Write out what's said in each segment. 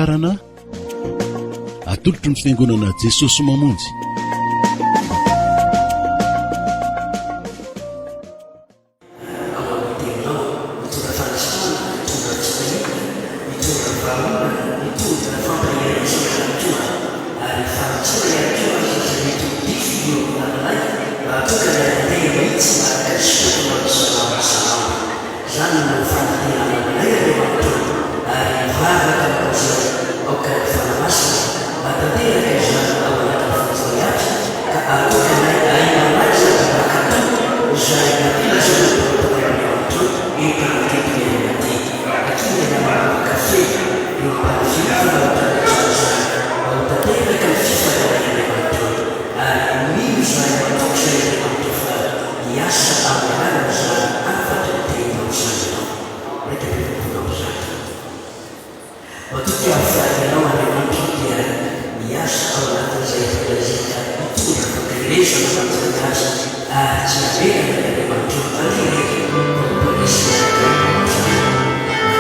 Fampakarana atolotry ny Fiangonana Jesosy Mamonjy. Ao amin'ny Teninao, mitondra fanasitranana, mitondra fitahiana, mitondra vahaolana, mitondra fampaherezana ihany koa, ary fanitsiana ihany koa aza izay mety ho diso eo amin'ny lalanay mba hahatonga ny handeha mihitsy araka ny sitraponao isan'andro isan'andro. Izany no fanantenana aminay Andriamanitra ô, ary mivavaka aminao izay aoka ny Fanahy Masina mba tanteraka izany ao anatin'ny fontsika aby ka ahatonga anay ahay mamaly sady mankatò izay nampilazain'ny mpanomponay Andriamanitra eto amin'ity toerana ity. Akia ny namana mpankafy eo ambany filovana ho tanteraka izany mba ho tanteraka ny fifalianay Andriamanitra ô, ary mino izahay matoky izay Andriamanitra fa Hiasa amin'ny alalan'izany hafatry ny teninao izany ianao. 141. Matoky aho fa ianao Andriamanitro dia miasa ao anatin'izay rehetra izay ka hitondra fankaherezana ho an'izany azy ary tsy hamelana ny Andriamanitro handeha irery fa ho mpandresy miaraka aminao hatrany. Mankasitraka Tompoko.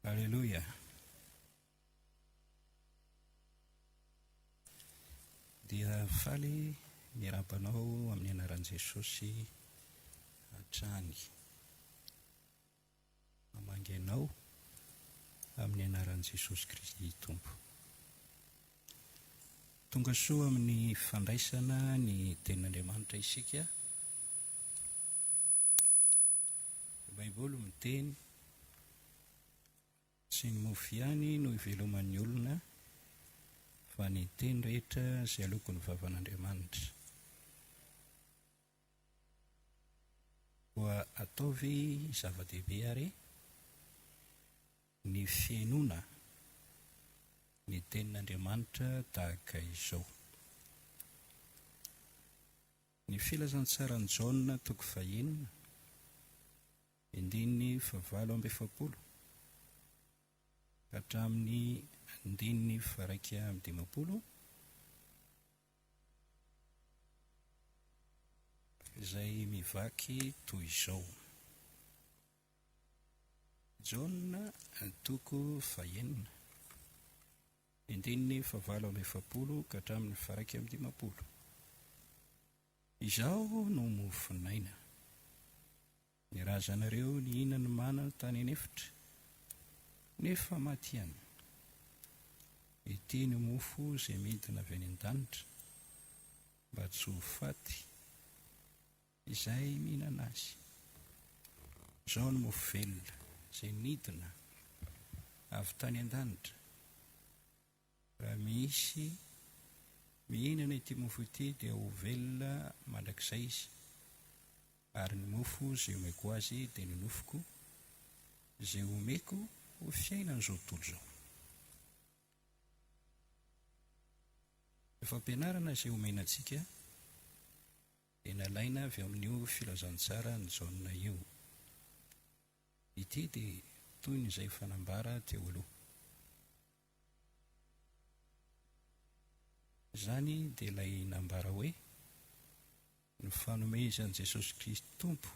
Aleloia. Dia faly miarahaba anao amin'ny anaran'i Jesosy hatrany. Mamangy anao amin'ny anaran'i Jesosy Kristy Tompo. Tonga soa amin'ny fandraisana ny tenin'Andriamanitra isika. Ny Baiboly miteny tsy ny mofo ihany no iveloman'ny olona fa ny teny rehetra izay aloky ny vavan'Andriamanitra. Koa ataovy zava-dehibe àry ny fihainoana ny Tenin'Andriamanitra tahaka izao. Ny Filazantsaran'i Jaona toko fahenina, andininy fahavalo amby efapolo ka hatramin'ny andininy faha-51. Izay mivaky toy izao. Jaona toko fahenina, andininy fahavalo amby efapolo ka hatramin'ny faha-51. Izaho no mofon'aina. Ny razanareo nihinan'ny mana tany an'efitra, nefa maty ihany. Ity ny mofo izay midina avy any an-danitra, mba tsy ho faty izay mihinana azy. Izao no mofo velona izay nidina avy tany an-danitra. Raha misy mihinana ity mofo ity dia ho velona mandrakizay izy, ary ny mofo izay omeko azy dia ny nofoko, izay omeko ho fiainan'izao tontolo izao. Ny fampianarana izay omena antsika dia nalaina avy amin'io filazantsaran'i Jaona io. Ity dia toy ny izay fanambara teo aloha. Izany dia ilay nambara hoe, Ny fanomezan'i Jesosy Kristy Tompo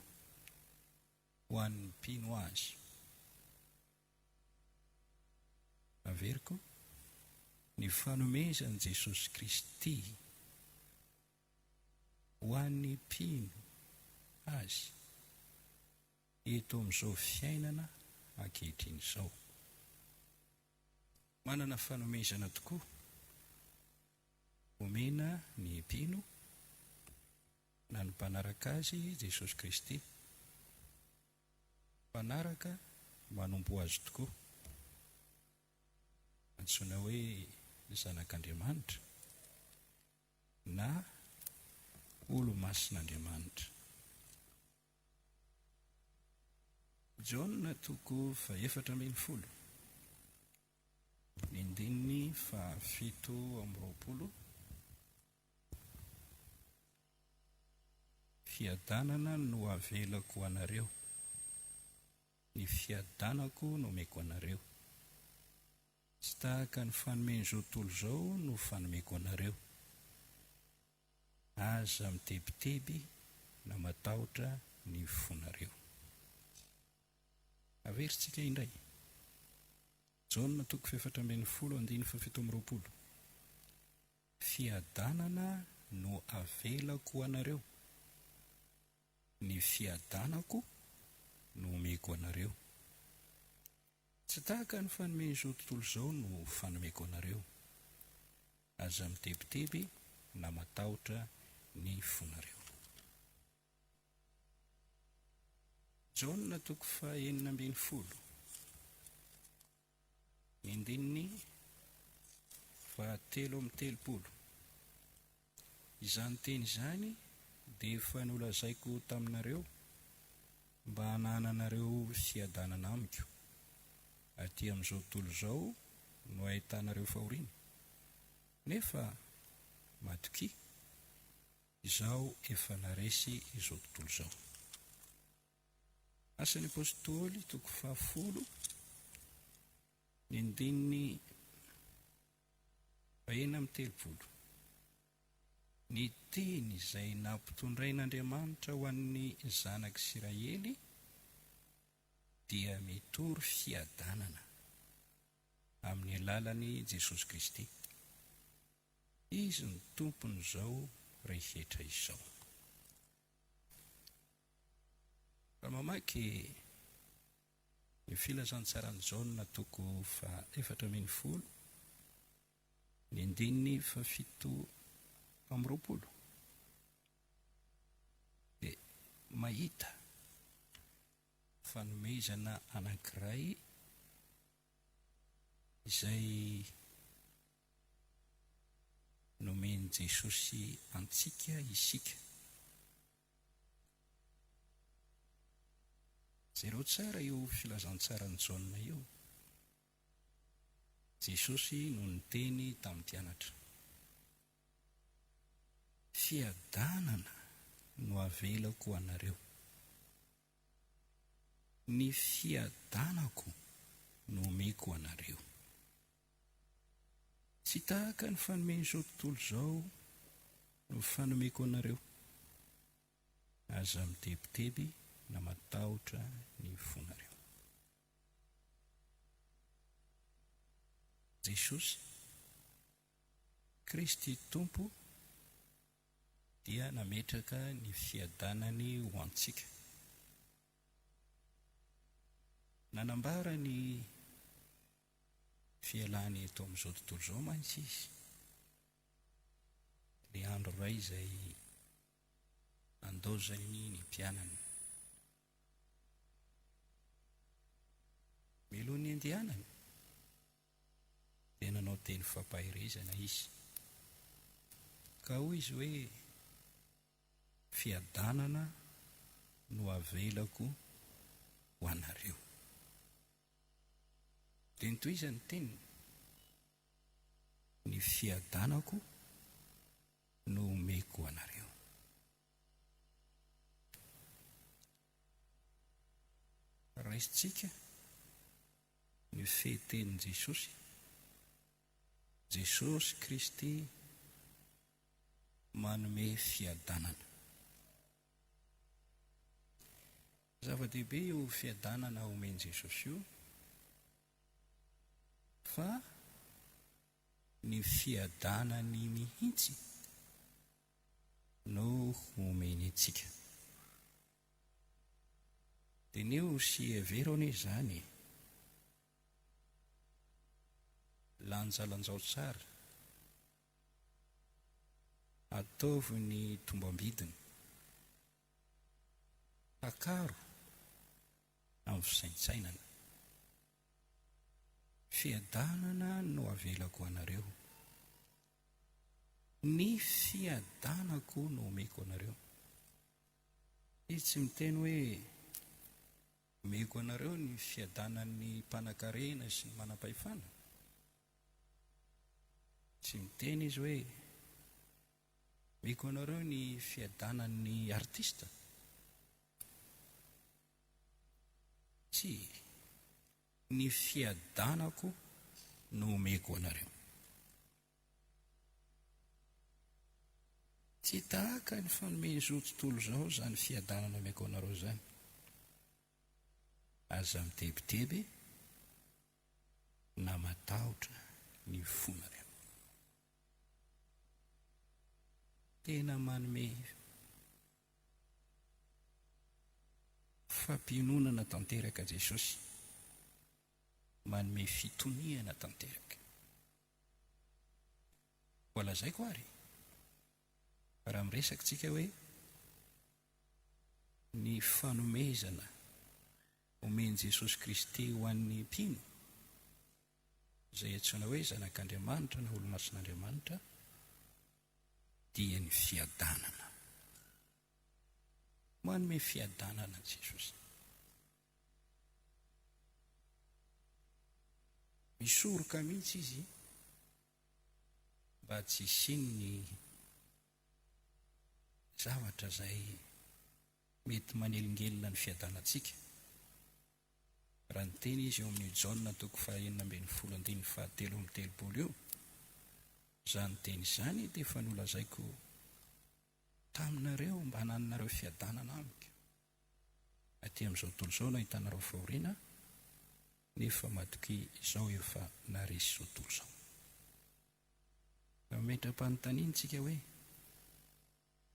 ho an'ny mpino Azy. Averiko, ny fanomezan'i Jesosy Kristy ho an'ny mpino Azy eto amin'izao fiainana ankehitriny izao. Manana fanomezana tokoa omena ny mpino na ny mpanaraka Azy Jesosy Kristy. Mpanaraka manompo Azy tokoa. Antsoina hoe zanak'Andriamanitra na olo-masin'Andriamanitra. Jaona toko fahefatra ambin'ny folo, ny andininy fahafito amby roapolo. Fiadanana no avelako ho anareo, ny fiadanako no omeko anareo. Tsy tahaka ny fanomen'izao tontolo izao no fanomeko anareo. Aza mitebiteby na matahotra ny fonareo. Averintsika indray. Jaona toko fahefatra ambin'ny folo andininy fahafito amby roapolo. Fiadanana no avelako ho anareo, ny fiadanako no omeko anareo. Tsy tahaka ny fanomen'izao tontolo izao no fanomeko anareo. Aza mitebiteby na matahotra ny fonareo. Jaona toko fahenina ambin'ny folo, ny andininy fahatelo amby telopolo. Izany teny izany dia efa nolazaiko taminareo mba hanananareo fiadanana amiko. Aty amin'izao tontolo izao no ahitanareo fahoriana, nefa matokia, izaho efa naresy izao tontolo izao. Asan'ny Apostoly toko fahafolo, ny andininy fahenina amby telopolo. Ny teny izay nampitondrain'Andriamanitra ho an'ny zanak'Isiraely dia mitory fiadanana amin'ny alalan'i Jesosy Kristy. Izy no Tompon'izao rehetra izao. Raha mamaky ny Filazantsaran'i Jaona toko faha-14, ny andininy fahafito amby roapolo, dia mahita fanomezana anankiray izay nomen'i Jesosy antsika isika. Jereo tsara io filazantsaran'i Jaona io. Jesosy no niteny tamin'ny mpianatra. Fiadanana no avelako ho anareo. Ny fiadanako no omeko anareo. Tsy tahaka ny fanomen'izao tontolo izao no fanomeko anareo. Aza mitebiteby na matahotra ny fonareo. Jesosy, Kristy Tompo dia nametraka ny fiadanany ho antsika. Nanambara ny. fialany eto amin'izao tontolo izao mantsy izy, ilay andro iray izay nandaozany ny mpianany. Mialoha ny handehanany dia nanao teny fampaherezana izy, ka hoy izy hoe, Fiadanana no avelako ho anareo. Dia notohizany ny teniny, Ny fiadanako no omeko anareo. Raisintsika ny fehintenin'i Jesosy, Jesosy Kristy manome fiadanana. Zava-dehibe io fiadanana omen'i Jesosy io fa ny fiadanany mihitsy no omeny antsika. Diniho sy hevero anie izany e! Lanjalanjao tsara. Ataovy ny tombam-bidiny. Takaro amin'ny fisaintsainana. Fiadanana no avelako anareo. Ny fiadanako no omeko anareo. Izy tsy miteny hoe omeko anareo ny fiadanan'ny mpanankarena sy ny manam-pahefana. Tsy miteny izy hoe omeko anareo ny fiadanan'ny artista. Tsia, ny fiadanako no omeko anareo. Tsy tahaka ny fanomen'izao tontolo izao izany fiadanana omeko anareo izany. Aza mitebiteby na matahotra ny fonareo. Tena manome fampiononana tanteraka Jesosy, manome fitoniana tanteraka. Koa lazaiko ary, raha miresaka tsika hoe ny fanomezana omen'i Jesosy Kristy ho an'ny mpino, izay antsoina hoe zanak'Andriamanitra na olomasin'Andriamanitra, dia ny fiadanana. Manome fiadanana Jesosy. Misoroka mihitsy izy mba tsy hisian'ny zavatra izay mety manelingelina ny fiadanantsika. Raha niteny izy eo amin'io Jaona toko faha-16 andininy faha-33 io, izany teny izany dia efa nolazaiko taminareo mba hanananareo fiadanana amiko. Aty amin'izao tontolo izao no ahitanareo fahoriana, nefa matokia izao efa naharesy izao tontolo izao. Mametra-panontaniana isika hoe,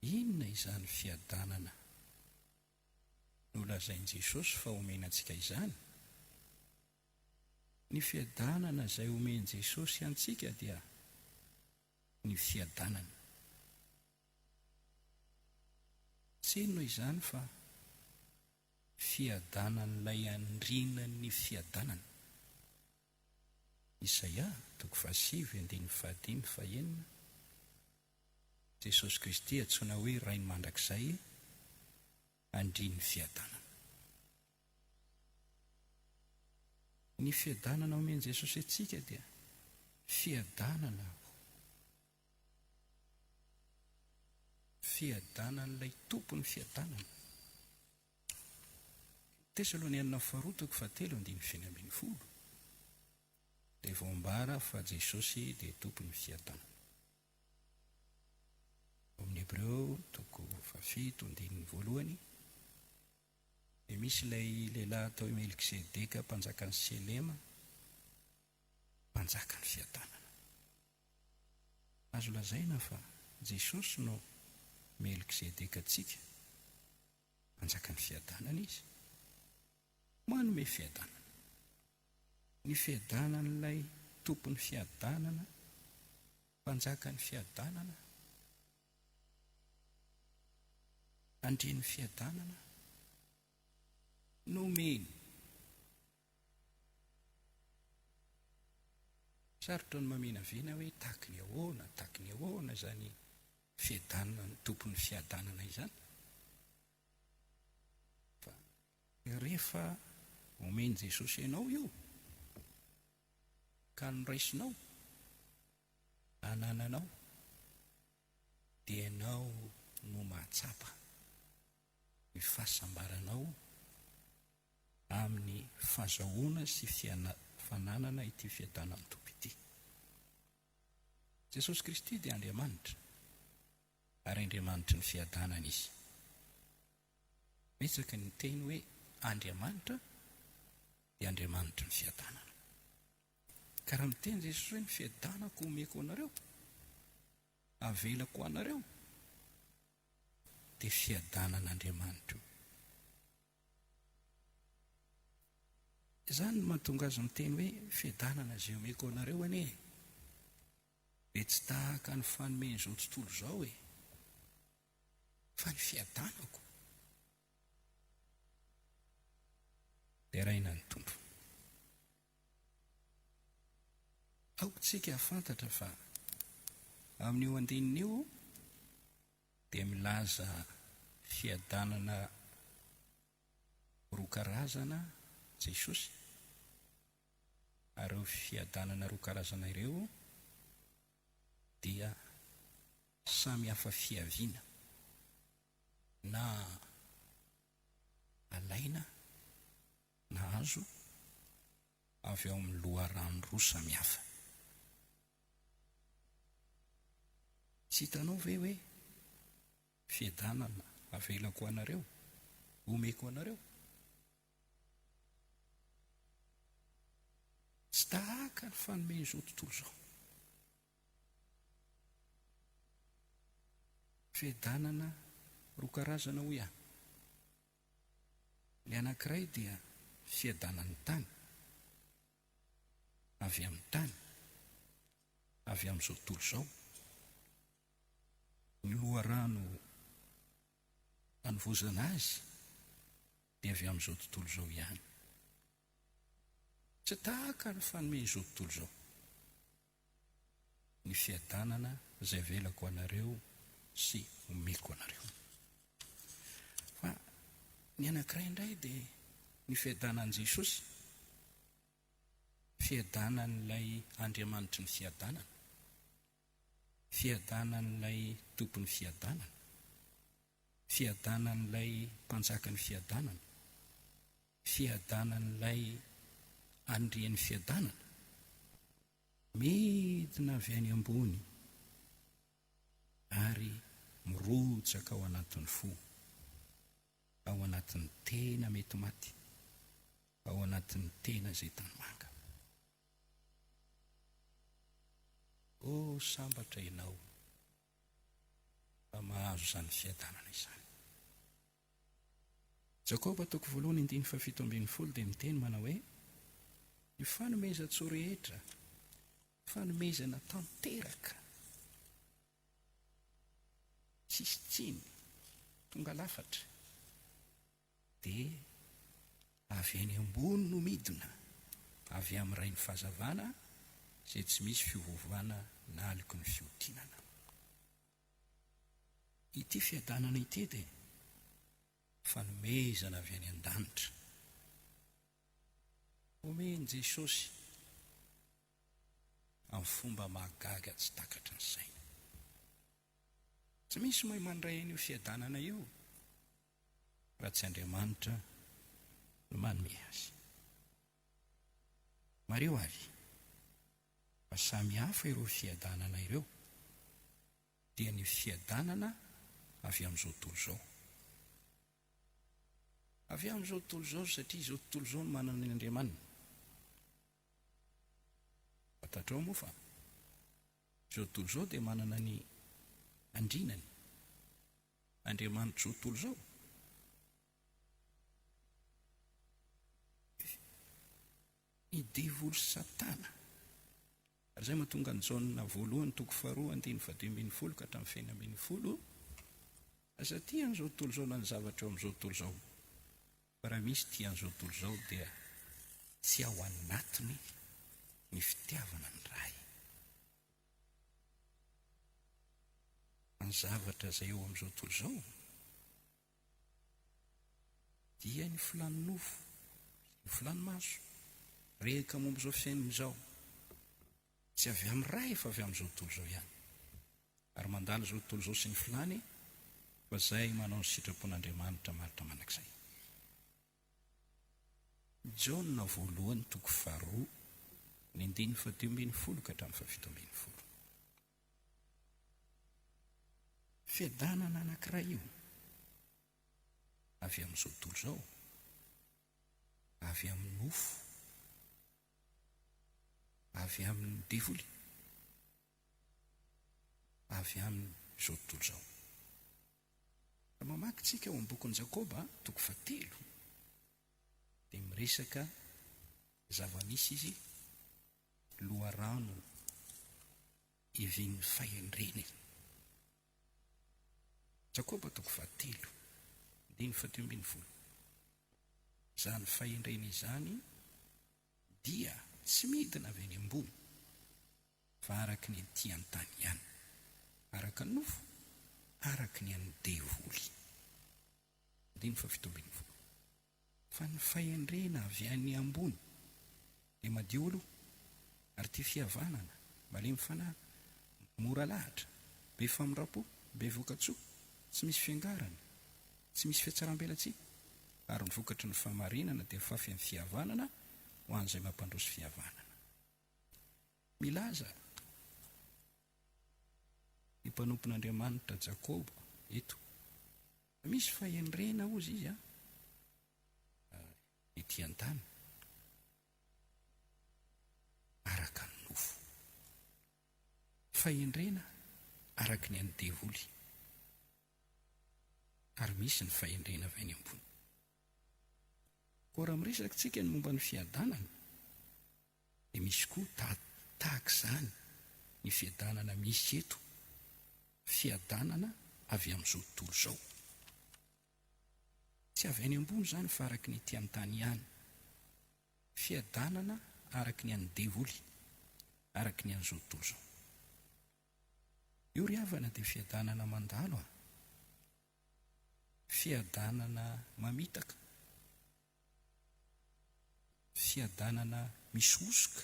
inona izany fiadanana nolazain'i Jesosy fa homena antsika izany? Ny fiadanana izay omen'i Jesosy antsika dia ny fiadanana. Tsy inona izany fa fiadanan'ilay andrinan'ny fiadanana. Isaia, toko fahasivy, andininy fahadimy, fahenina, Jesosy Kristy antsoina hoe Rain'ny mandrakizay, andrin'ny fiadanana. Ny fiadanana omen'i Jesosy antsika dia fiadanana Fiadanan'ilay Tompon'ny fiadanana. Tesalonianina faharoa toko fahatelo andininy 16 dia voambara fa Jesosy dia Tompon'ny fiadanana. Ao amin'ny Hebreo toko fahafito andininy voalohany dia misy ilay lehilahy atao hoe Melkisedeka mpanjakan'i Selema, mpanjakan'ny fiadanana. Azo lazaina fa Jesosy no Melkisedekantsika, Mpanjakan'ny fiadanana Izy. Manome fiadanana. Ny fiadanan'ilay Tompon'ny fiadanana, Mpanjakan'ny fiadanana, Andrian'ny fiadanana, nomeny. Sarotra ny maminavina hoe tahaky ny ahoana, tahaky ny ahoana izany fiadanana, Tompon'ny fiadanana izany. Fa rehefa omen'i Jesosy anao io, ka noraisinao, anananao, dia ianao no mahatsapa ny fahasambaranao amin'ny fahazahoana sy fananana ity fiadanan'ny Tompo ity. Jesosy Kristy dia Andriamanitra, ary Andriamanitry ny fiadanana Izy. Betsaka ny miteny hoe Andriamanitra dia Andriamanitry ny fiadanana. Ka raha miteny Jesosy hoe ny fiadanako omeko anareo, avelako ho anareo, dia fiadanan'Andriamanitra io. Izany no mahatonga azy miteny hoe fiadanana izay omeko anareo anie dia tsy tahaka ny fanomen'izao tontolo izao e, fa ny fiadanako. Deraina ny Tompo. Aoka isika hahafantatra fa amin'io andininy io dia milaza fiadanana roa karazana Jesosy, ary ireo fiadanana roa karazana ireo dia samy hafa fiaviana na alaina na azo avy ao amin'ny loharano roa samy hafa. Tsy hitanao ve hoe fiadanana avelako ho anareo, omeko anareo? Tsy tahaka ny fanomen'izao tontolo izao. Fiadanana roa karazana hoy aho. Ny anankiray dia fiadanan'ny tany, avy amin'ny tany, avy amin'izao tontolo izao. Ny loharano anovozana azy dia avy amin'izao tontolo izao ihany. Tsy tahaka ny fanomen'izao tontolo izao. Ny fiadanana izay avelako anareo sy omeko anareo. Fa ny anankiray indray dia ny fiadanan'i Jesosy, fiadanan'ilay Andriamanitry ny fiadanana, fiadanan'ilay Tompon'ny fiadanana, fiadanan'ilay Mpanjakan'ny fiadanana, fiadanan'ilay Andrian'ny fiadanana. Midina avy any ambony ary mirotsaka ao anatin'ny fo, ao anatin'ny tena mety maty, ao anatin'ny tena izay tanimanga. Oh, sambatra ianao fa mahazo izany fiadanana izany. Jakoba toko voalohany andininy fahafito ambin'ny folo dia miteny manao hoe, Ny fanomezan-tsoa rehetra, fanomezana tanteraka, tsisy tsiny, tonga lafatra, dia avy any ambony no midina, avy amin'ny Rain'ny fahazavana, izay tsy misy fiovaovana na aloky ny fihodinana. Ity fiadanana ity dia fanomezana avy any an-danitra. Omen'i Jesosy amin'ny fomba mahagaga tsy takatry ny saina. Tsy misy mahay mandray an'io fiadanana io raha tsy Andriamanitra no manome azy. Mariho àry fa samy hafa ireo fiadanana ireo, dia ny fiadanana avy amin'izao tontolo izao. Avy amin'izao tontolo izao satria izao tontolo izao no manana ny Andriamaniny. Fantatrao moa fa izao tontolo izao dia manana ny andrinany, Andriamanitr'izao tontolo izao. Ny devoly Satana. Ary izay mahatonga an'i Jaona voalohany toko faharoa andininy fahadimy ambin'ny folo ka hatramin'ny fahenina ambin'ny folo, Aza tia an'izao tontolo izao na ny zavatra eo amin'izao tontolo izao, fa raha misy tia an'izao tontolo izao dia tsy ao anatiny ny fitiavana ny Ray. Fa ny zavatra izay eo amin'izao tontolo izao dia ny filan'ny nofo, ny filan'ny maso, rehaka momba izao fiainana izao. Tsy avy amin'ny Ray fa avy amin'izao tontolo izao ihany. Ary mandalo izao tontolo izao sy ny filany, fa izay manao ny sitrapon'Andriamanitra maharitra mandrakizay. Jaona voalohany toko faharoa, ny andininy fahadimy ambin'ny folo ka hatramin'ny fahafito ambin'ny folo. Fiadanana anankiray io, avy amin'izao tontolo izao, avy amin'ny nofo, avy amin'ny devoly, avy amin'izao tontolo izao. Raha mamaky tsika ao amin'ny bokin'i Jakoba, toko fahatelo, dia miresaka zava-misy izy, loharano ivin'ny fahendrena. Jakoba toko fahatelo, andininy fahadimy ambin'ny folo. Izany fahendrena izany dia tsy midina avy any ambony, fa araka ny ety an-tany ihany, araka ny nofo, araka ny an'ny devoly. Andininy fahafito ambin'ny folo. Fa ny fahendrena avy any ambony dia madio aloha, ary tia fihavanana, malemy fanahy, mora lahatra, be famindram-po, be voka-tsoa, tsy misy fiangarana, tsy misy fihatsaram-belatsihy, ary ny vokatry ny fahamarinana dia fafy amin'ny fihavanana ho an'izay mampandroso fihavanana. Milaza ny mpanompon'Andriamanitra Jakoba eto fa misy fahendrena hozy izy an, ety an-tany araka ny nofo. Fahendrena araka ny an'ny devoly. Ary misy ny fahendrena avy any ambony. Koa raha miresaka tsika ny momba ny fiadanana dia misy koa tahaka izany ny fiadanana misy eto, fiadanana avy amin'izao tontolo izao. Tsy avy any ambony izany fa araka ny ety an-tany ihany. Fiadanana araka ny an'ny devoly, araka ny an'izao tontolo izao. Io ry havana dia fiadanana mandalo a! Fiadanana mamitaka. Fiadanana misy hosoka.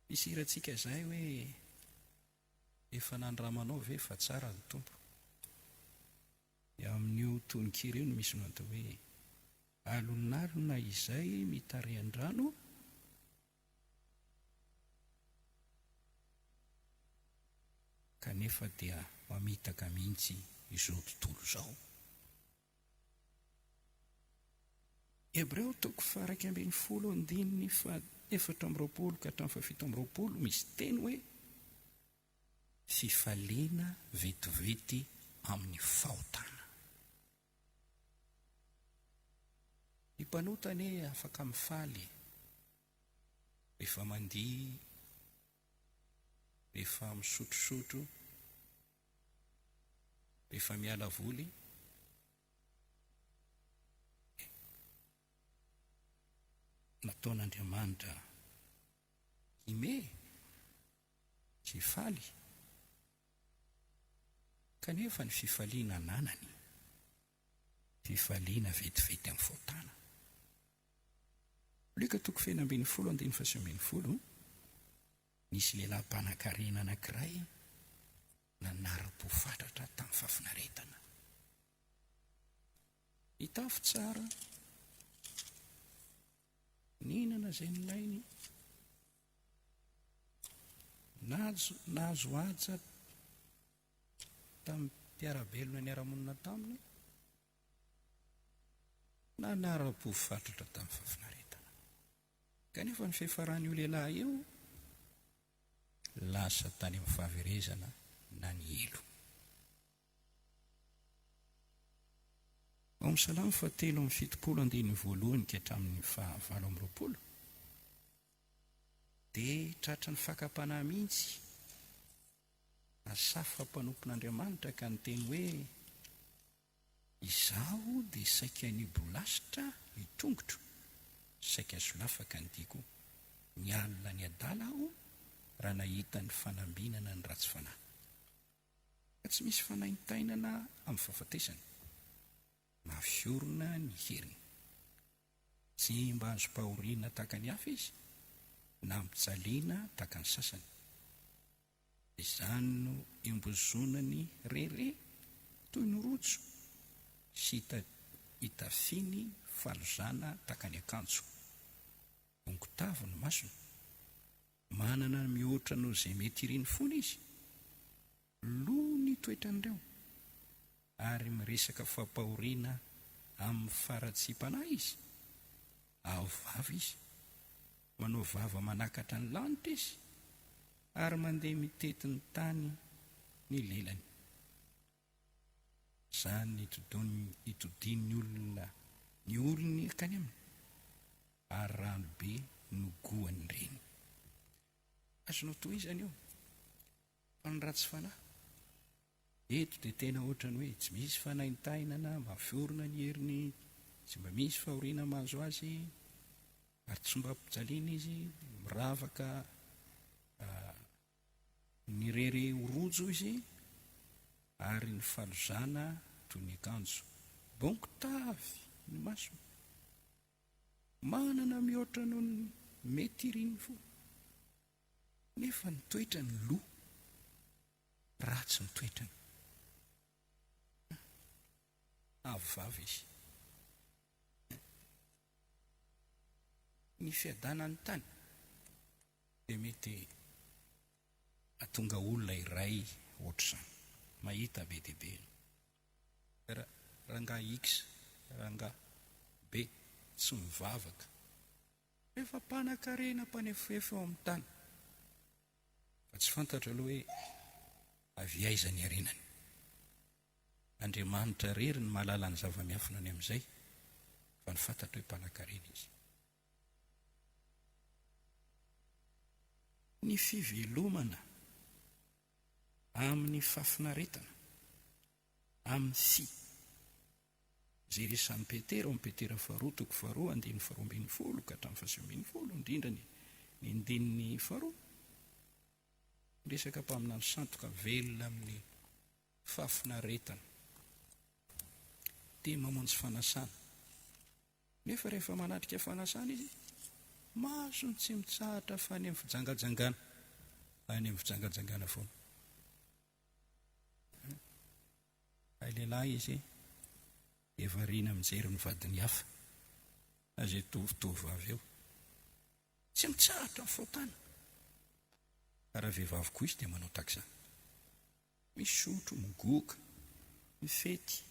Misy hirantsika izay hoe efa nandramanao ve fa tsara ny Tompo. Dia amin'io tononkira io no misy ny atao hoe alonalona izay mitarihan-drano. Kanefa dia mamitaka mihitsy izao tontolo izao. Hebreo toko faha-11 andininy faha-24 ka hatramin'ny faha-27 misy teny hoe fifaliana vetivety amin'ny fahotana. Ny mpanota anie afaka mifaly e! Rehefa mandihy, rehefa misotrosotro, rehefa miala voly. Nataon'Andriamanitra hime sy hifaly, kanefa ny fifaliana ananany, fifaliana vetivety amin'ny fahotana. Lioka toko fahenina ambin'ny folo andininy fahasivy ambin'ny folo, Nisy lehilahy mpanankarena anankiray nanara-po fatratra tamin'ny fahafinaretana. Nitafy tsara, nihinana izay nilainy, nahazo, nahazo haja tamin'ny mpiara-belona niara-monina taminy, Nanara-po fatratra tamin'ny fahafinaretana. Kanefa ny fiafaran'io lehilahy io, lasa tany amin'ny fahaverezana na ny helo. Ao amin'ny Salamo fahatelo amby 70 andininy voalohany ka hatramin'ny faha 28 dia tratran'ny fakam-panahy mihitsy Asafa mpanompon'Andriamanitra ka niteny hoe, Izaho dia saika nibolasitra ny tongotro, saika solafaka ny diako. Nialona ny adala aho raha nahita ny fanambinana ny ratsy fanahy. Ka tsy misy fanaintainana amin'ny fahafatesany. Mafy orina ny heriny. Tsy mba azom-pahoriana tahaka ny hafa izy, na ampijaliana tahaka ny sasany. Izany no imbozonany rere toy ny rojo sy itafiany falozana tahaka ny akanjo. Bongo-tavy ny masony. Manana ny mihoatra noho izay mety iriny fony izy. Lo ny toetran'ireo. Ary miresaka fampahoriana amin'ny faharatsiam-panahy izy. Avo vava izy. Manao vava manakatra ny lanitra izy, ary mandeha mitety ny tany ny lelany. Izany itodian'ny olona ny olony hankany aminy, ary rano be no goan'ny reny. Azonao tohizana io, fa ny ratsy fanahy eto dia tena ohatran'ny hoe tsy misy fanaintainana, mafy orina ny heriny, tsy mba misy fahoriana mahazo azy, ary tsy mba ampijaliana izy, miravaka ny rere ho rojo izy, ary ny falozana toy ny akanjo. Bongo tavy ny masony. Manana mihoatra noho ny mety irin'ny fo. Nefa ny toetrany lo. Ratsy ny toetrany. Avo vava izy. Ny fiadanan'ny tany dia mety hahatonga olona iray ohatr'izany. Mahita be dia be. Rangahy X, rangahy B tsy mivavaka. Efa mpanan-karena mpanefoefo eo amin'ny tany. Fa tsy fantatro aloha hoe avy aiza ny harenany. Andriamanitra irery no mahalala ny zava-miafina any amin'izay, fa ny fantatro hoe mpanan-karena izy. Ny fivelomana amin'ny fahafinaretana, amin'ny fi. Izay resahin'i Petera ao amin'ny Petera faharoa toko faharoa andininy faharoa 12 ka hatramin'ny fahasivy 12, indrindra ny ny andininy faharoa. Miresaka mpaminany sandoka velona amin'ny fahafinaretana. Dia mamonjy fanasana. Nefa rehefa manatrika fanasana izy, masony tsy mitsahatra fa any amin'ny fijangajangana. Any amin'ny fijangajangana foana. Hay lehilahy izy dia variana mijery ny vadiny hafa na izay tovotovavy eo. Tsy mitsahatra ny fahotana. Fa raha vehivavy koa izy dia manao tahaka izany. Misotro, migoka, mifety.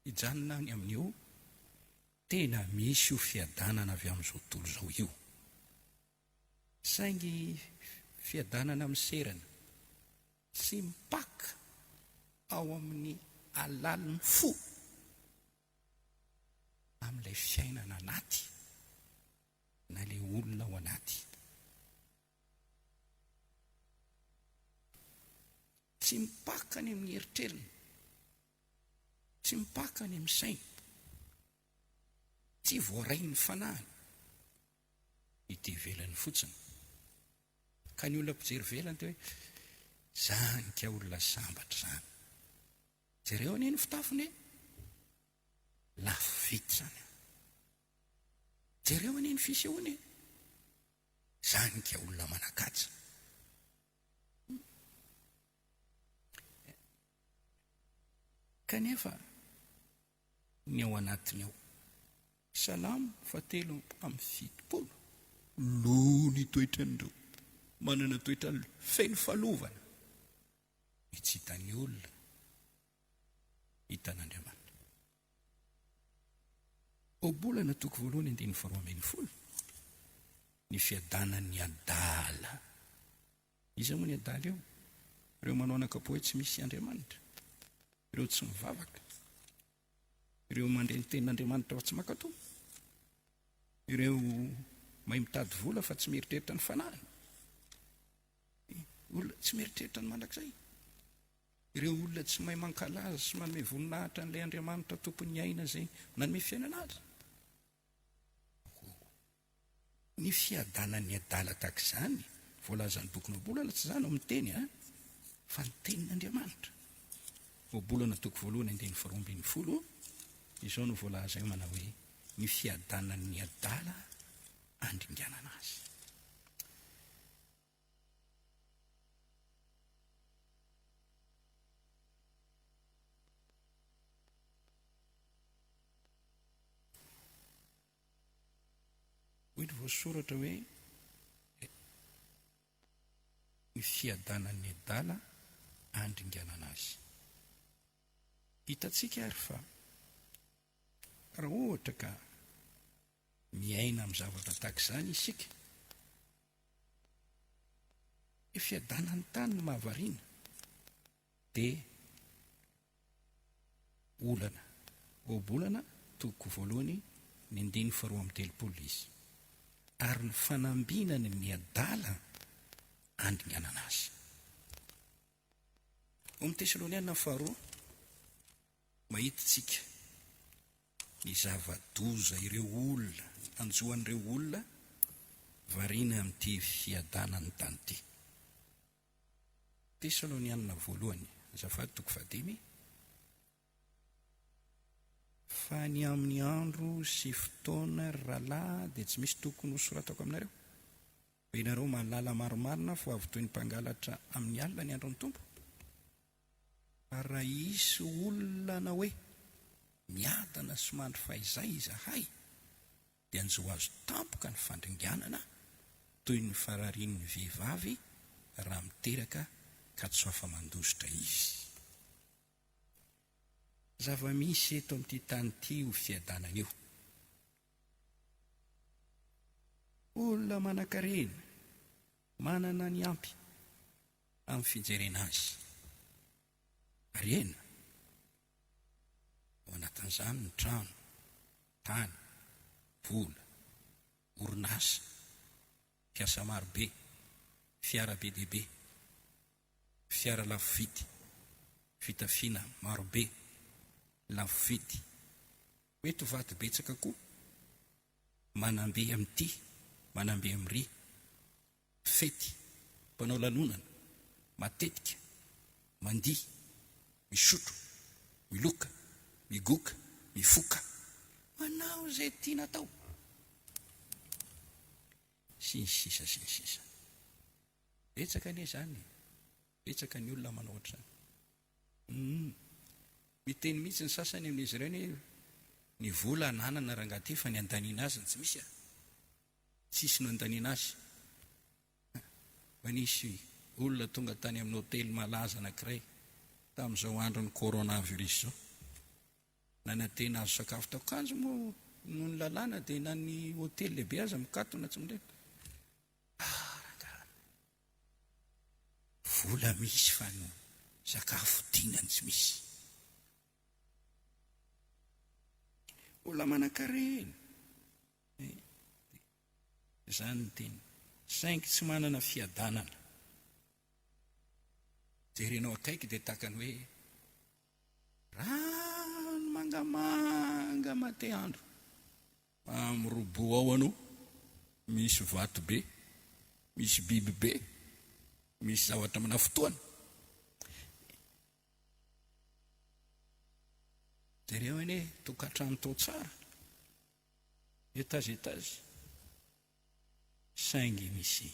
Hijanona any amin'io tena misy io fiadanana avy amin'izao tontolo izao io. Saingy fiadanana miserana sy mipaka ao amin'ny alalin'ny fo amin'ilay fiainana anaty na ilay olona ao anaty. Tsy mipaka any amin'ny eritreriny, tsy mipaka any amin'ny sainy, tsy voarain'ny fanahiny. Ety ivelany fotsiny. Ka ny olona mpijery ivelany dia hoe, zany ka olona sambatra zany. Jereo anie ny fitafiny e! Lafo vidy zany an. Jereo anie ny fisehoany e! Zany ka olona manan-kaja. Kanefa ny ao anatiny ao. Salamo fahatelo amby 70. Lo ny toetran'ireo manana toetra feno falovana. Ny tsy hitan'ny olona, hitan'Andriamanitra. Ohabolana toko voalohany andininy faharoa 12. Ny fiadanan'ny adala. Iza moa ny adala eo? Ireo manao anakapo hoe tsy misy Andriamanitra. Ireo tsy mivavaka. Ireo mandre ny tenin'Andriamanitra fa tsy mankatò. Ireo mahay mitady vola fa tsy mieritreritra ny fanahiny. Olona tsy mieritreritra ny mandrakizay. Ireo olona tsy mahay mankalaza sy manome voninahitra an'ilay Andriamanitra tompon'ny aina izay nanome fiainana azy. Ny fiadanan'ny adala tahaka izany, voalazan'ny bokin'ny Ohabolana, tsy izaho no miteny an, fa ny tenin'Andriamanitra. Ohabolana toko voalohany andininy faharoa ambin'ny folo, izao no voalaza eo manao hoe, ny fiadanan'ny adala andringanana azy. Hoy ny voasoratra hoe, Ny fiadanan'ny adala andringanana azy. Hitantsika ary fa raha ohatra ka miaina amin'ny zavatra tahaka izany isika, ny fiadanan'ny tany no mahavariana, dia olana. Ohabolana, toko voalohany, ny andininy faharoa amby telopolo izy. Ary ny fanambinany ny adala andringanana azy. Ao amin'ny Tesaloniana faharoa, mahita isika ny zava-doza ireo olona, hanjo an'ireo olona variana amin'ity fiadanan'ny tany ity. Tesalonianina voalohany, azafady, toko fahadimy, Fa ny amin'ny andro sy fotoana, ry rahalahy, dia tsy misy tokony hosoratako aminareo. Fa ianareo mahalala marimarina fa ho avy toy ny mpangalatra amin'ny alina ny andron'ny Tompo. Ary raha hisy olona hanao hoe, Miadana sy mandry fahizay izahay, dia hanjo azy tampoka ny fandringanana, toy ny fararian'ny vehivavy raha miteraka ka tsy ho afa-mandositra izy. Zava-misy eto amin'ity tany ity io fiadanana io. Olona manankarena, manana ny ampy amin'ny fijerena azy. Harena, ao anatin'izany ny trano, tany, vola, orinasa, mpiasa marobe, fiara be dia be, fiara lafo vidy, fitafiana marobe lafo vidy, mety ho vato betsaka koa, manambe amin'ity, manambe amin'iry, fety, mpanao lanonana, matetika, mandihy, misotro, miloka, migoka, mifoka, manao izay tiana atao, sy ny sisa sy ny sisa. Betsaka anie izany e! Betsaka ny olona manao ohatr'izany. Humm. Miteny mihitsy ny sasany amin'izy ireny hoe ny vola ananana rangahy ty fa ny andaniana azy no tsy misy a! Tsisy nandaniana azy. Mba nisy olona tonga tany amin'ny hotely malaza anankiray tamin'izao andron'ny coronavirus izao. Nanantena hahazo sakafo tao. Kanjo moa noho ny lalàna dia na ny hotely lehibe aza mikatona tsy mirehitra. Ah rangahy. Vola misy fa ny sakafo dinany tsy misy. Olona manankarena. Izany ny teny. Saingy tsy manana fiadanana. Jerenao akaiky dia tahaka ny hoe rano mangamanga mate andro. Amin'ny robot ao anao misy vato be, misy biby be, misy zavatra manafotoana. Jereo anie tokantrano tao tsara, étage étage, saingy misy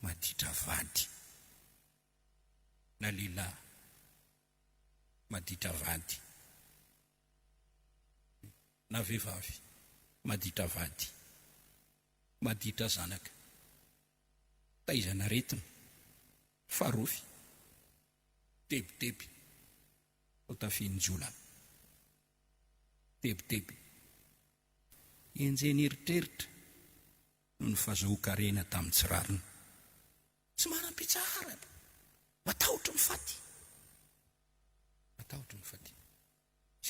maditra vady na lehilahy maditra vady. Na vehivavy maditra vady, maditra zanaka, taizan'aretina, farofy, tebiteby, hotafihin-jiolahy, tebiteby, enjehin'eritreritra noho ny fazahoan-karena tamin'ny tsy rariny. Tsy manam-pitsaharana, matahotra ny faty, matahotra ny faty.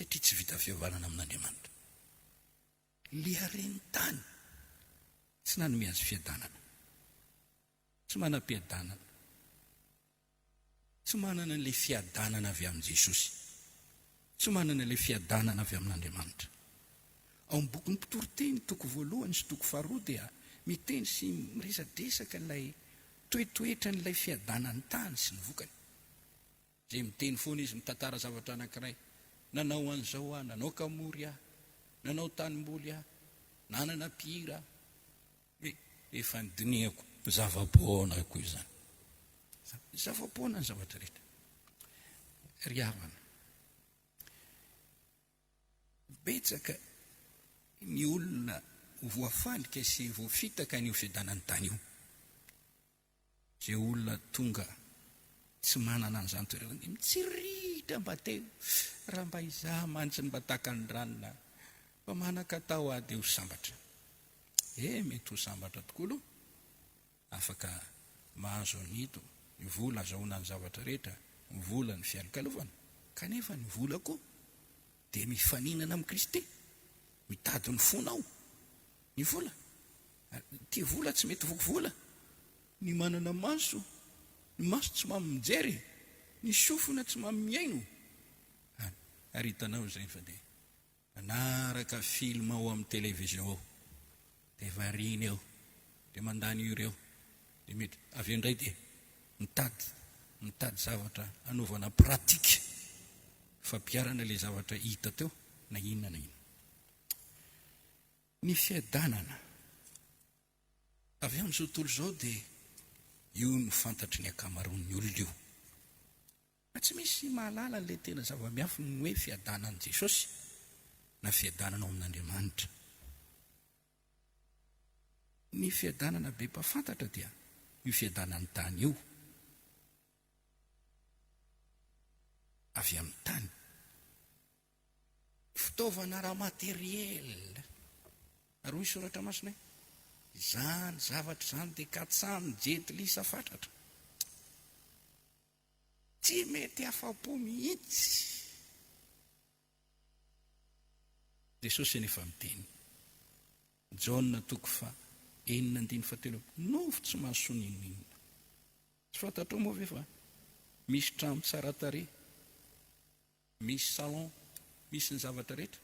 Satria tsy vita fihavanana amin'Andriamanitra. Ilay haren'ny tany tsy nanome azy fiadanana. Tsy manam-piadanana. Tsy manana an'ilay fiadanana avy amin'i Jesosy. Tsy manana ilay fiadanana avy amin'Andriamanitra. Ao amin'ny bokin'ny Mpitoriteny, toko voalohany sy toko faharoa dia miteny sy miresadresaka ilay toetoetran'ilay fiadanan'ny tany sy ny vokany. Izay miteny foana izy, mitantara zavatra anankiray, nanao an'izao aho, nanao kamory aho, nanao tanimboly aho, nanana mpihira aho. Hoe efa nodinihako, zava-poana koa izany. Zava-poana ny zavatra rehetra. Ry havana, betsaka ny olona voafandrika sy voafitaka an'io fiadanan'ny tany io. Izay olona tonga tsy manana an'izany toerana dia mitsiritra mba te raha mba izaho mantsy no mba tahaka ny ranona mba manan-katao aho dia ho sambatra. Eh, mety ho sambatra tokoa aloha. Afaka mahazo an'ito, ny vola azahoana ny zavatra rehetra, ny vola ny fialokalofana. Kanefa ny vola koa dia mifaninana amin'i Kristy, mitady ny fonao ny vola. Tia vola tsy mety voky vola. Ny manana maso, ny maso tsy mamy mijery, ny sofina tsy mamy mihaino. Ary hitanao izay fa dia manaraka film ao amin'ny télévision ao, dia variana eo, dia mandany heure eo, dia mety avy eo indray dia mitady mitady zavatra hanaovana pratique fampiharana ilay zavatra hita teo na inona na inona. Ny fiadanana avy amin'izao tontolo izao dia io no fantatry ny ankamaroan'ny olona io. Fa tsy misy mahalala an'ilay tena zava-miafina ny hoe fiadanan'i Jesosy na fiadanana ao amin'Andriamanitra. Ny fiadanana be mpahafantatra dia io fiadanan'ny tany io. Avy amin'ny tany. Fitaovana ara-materiel. Ary hoy Soratra Masina hoe, Izany zavatra izany dia katsahin'ny jentilisa fatratra. Tsy mety afa-po mihitsy. Jesosy anefa miteny. Jaona toko faha enina andininy fahatelo amby Nofo tsy mahasoa n'inon'inona. Tsy fantatrao moa ve fa misy trano tsara tarehy Misy salon, misy ny zavatra rehetra,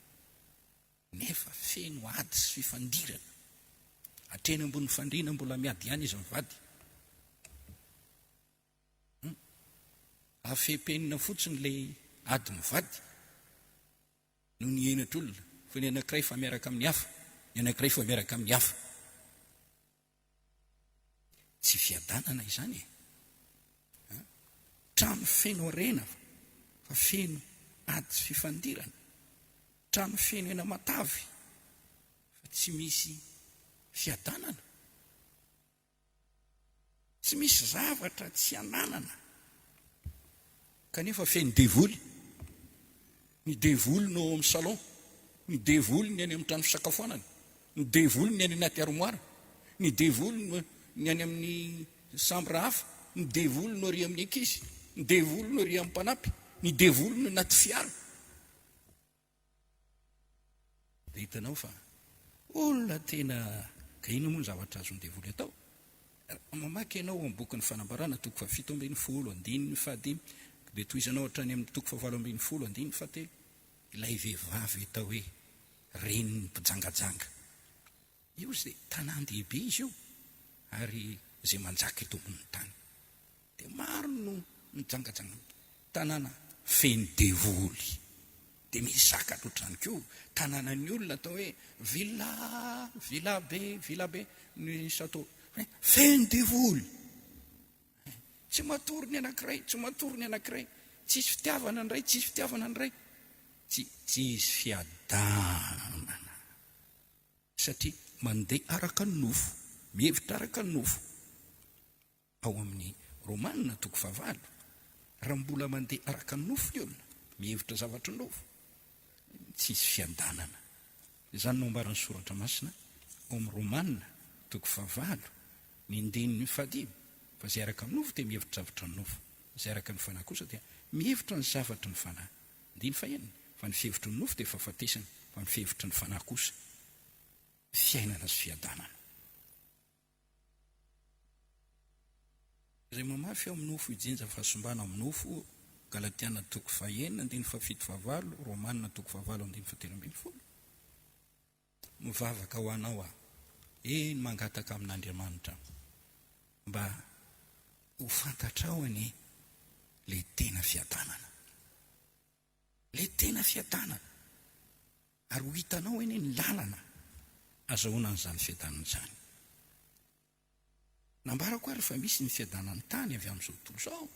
nefa feno ady sy fifandirana. Hatreny ambony fandriana mbola miady ihany izy mivady. Hum. Afepenina fotsiny ilay ady mivady noho ny henatr'olona, fa ny anankiray fa miaraka amin'ny hafa, ny anankiray fa miaraka amin'ny hafa. Tsy fiadanana izany e! Trano feno harena fa feno ady sy fifandirana. Trano feno hena matavy fa tsy misy fiadanana. Tsy misy zavatra tsy ananana kanefa feno devoly. Ny devoly no ao amin'ny salon, ny devoly ny any amin'ny trano fisakafoanana, ny devoly ny any anaty armoire, ny devoly no ny any amin'ny chambre hafa, ny devoly no ary amin'ny ankizy, ny devoly no ary amin'ny mpanampy, ny devoly no anaty fiara. Dia hitanao fa olona tena ka inona moa ny zavatra azon'ny devoly atao? Raha mamaky ianao ao amin'ny bokin'ny Fanambarana toko fahafito 12 andininy fahadimy dia tohizanao hatrany amin'ny toko fahavalo 12 andininy fahatelo ilay vehivavy atao hoe renin'ny mpijangajanga. Io izy dia tanàn-dehibe izy io ary izay manjaka eto ambonin'ny tany. Dia maro no mijangajanga tanàna feno devoly. Dia mizaka ohatr'izany koa tanànan'ny olona atao hoe villa, villa be, villa be, ny château. Feno devoly. Tsy matory ny anankiray, tsy matory ny anankiray. Tsisy fitiavana ny iray, tsisy fitiavana ny iray. Tsy tsisy fiadanana. Satria mandeha araka ny nofo, mihevitra araka ny nofo. Ao amin'ny Romana toko fahavalo, raha mbola mandeha araka ny nofo ny olona, mihevitra zavatry ny nofo, tsisy fiadanana. Izany no ambaran'ny Soratra Masina ao amin'ny Romana toko fahavalo, ny andininy fahadimy, fa izay araka ny nofo dia mihevitra zavatry ny nofo, izay araka ny Fanahy kosa dia mihevitra ny zavatry ny Fanahy. Andininy fahenina. Fa ny fihevitry ny nofo dia fahafatesana, fa ny fihevitry ny fanahy kosa fiainana sy fiadanana. Izay mamafy ao amin'ny nofo hijinja fahasimbana ao amin'ny nofo, Galatiana toko fahenina andininy fahafito fahavalo, Romana toko fahavalo andininy fahatelo ambinifolo. Mivavaka ho anao aho, eny mangataka amin'Andriamanitra aho, mba ho fantatrao anie ilay tena fiadanana. Ilay tena fiadanana. Ary ho hitanao anie ny lalana azahoana an'izany fiadanana izany. Nambarako ary fa misy ny fiadanan'ny tany avy amin'izao tontolo izao.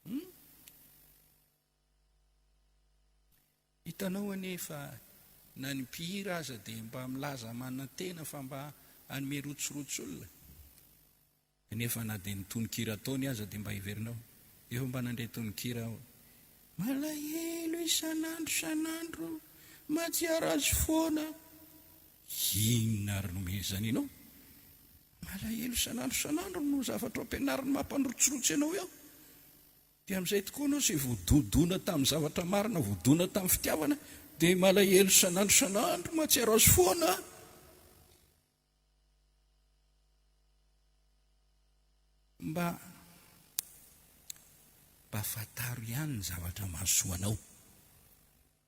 Hmm? Hitanao anie fa na ny mpihira aza dia mba milaza manantena fa mba hanome rotsirotsy olona. Kanefa na dia ny tononkira ataony aza dia mba heverinao. Efa mba nandre tononkira aho. Malahelo isan'andro isan'andro, mahatsiaro azy foana. Inona ary no omeny anao? Malahelo isan'andro isan'andro no zavatra ampianariny mampandrotsirotsy anao eo. Dia amin'izay tokoa ianao izay voadodona tamin'ny zavatra marina, voadona tamin'ny fitiavana, dia malahelo isan'andro isan'andro, mahatsiaro azy foana. Mba mba fantaro ihany ny zavatra mahasoa anao.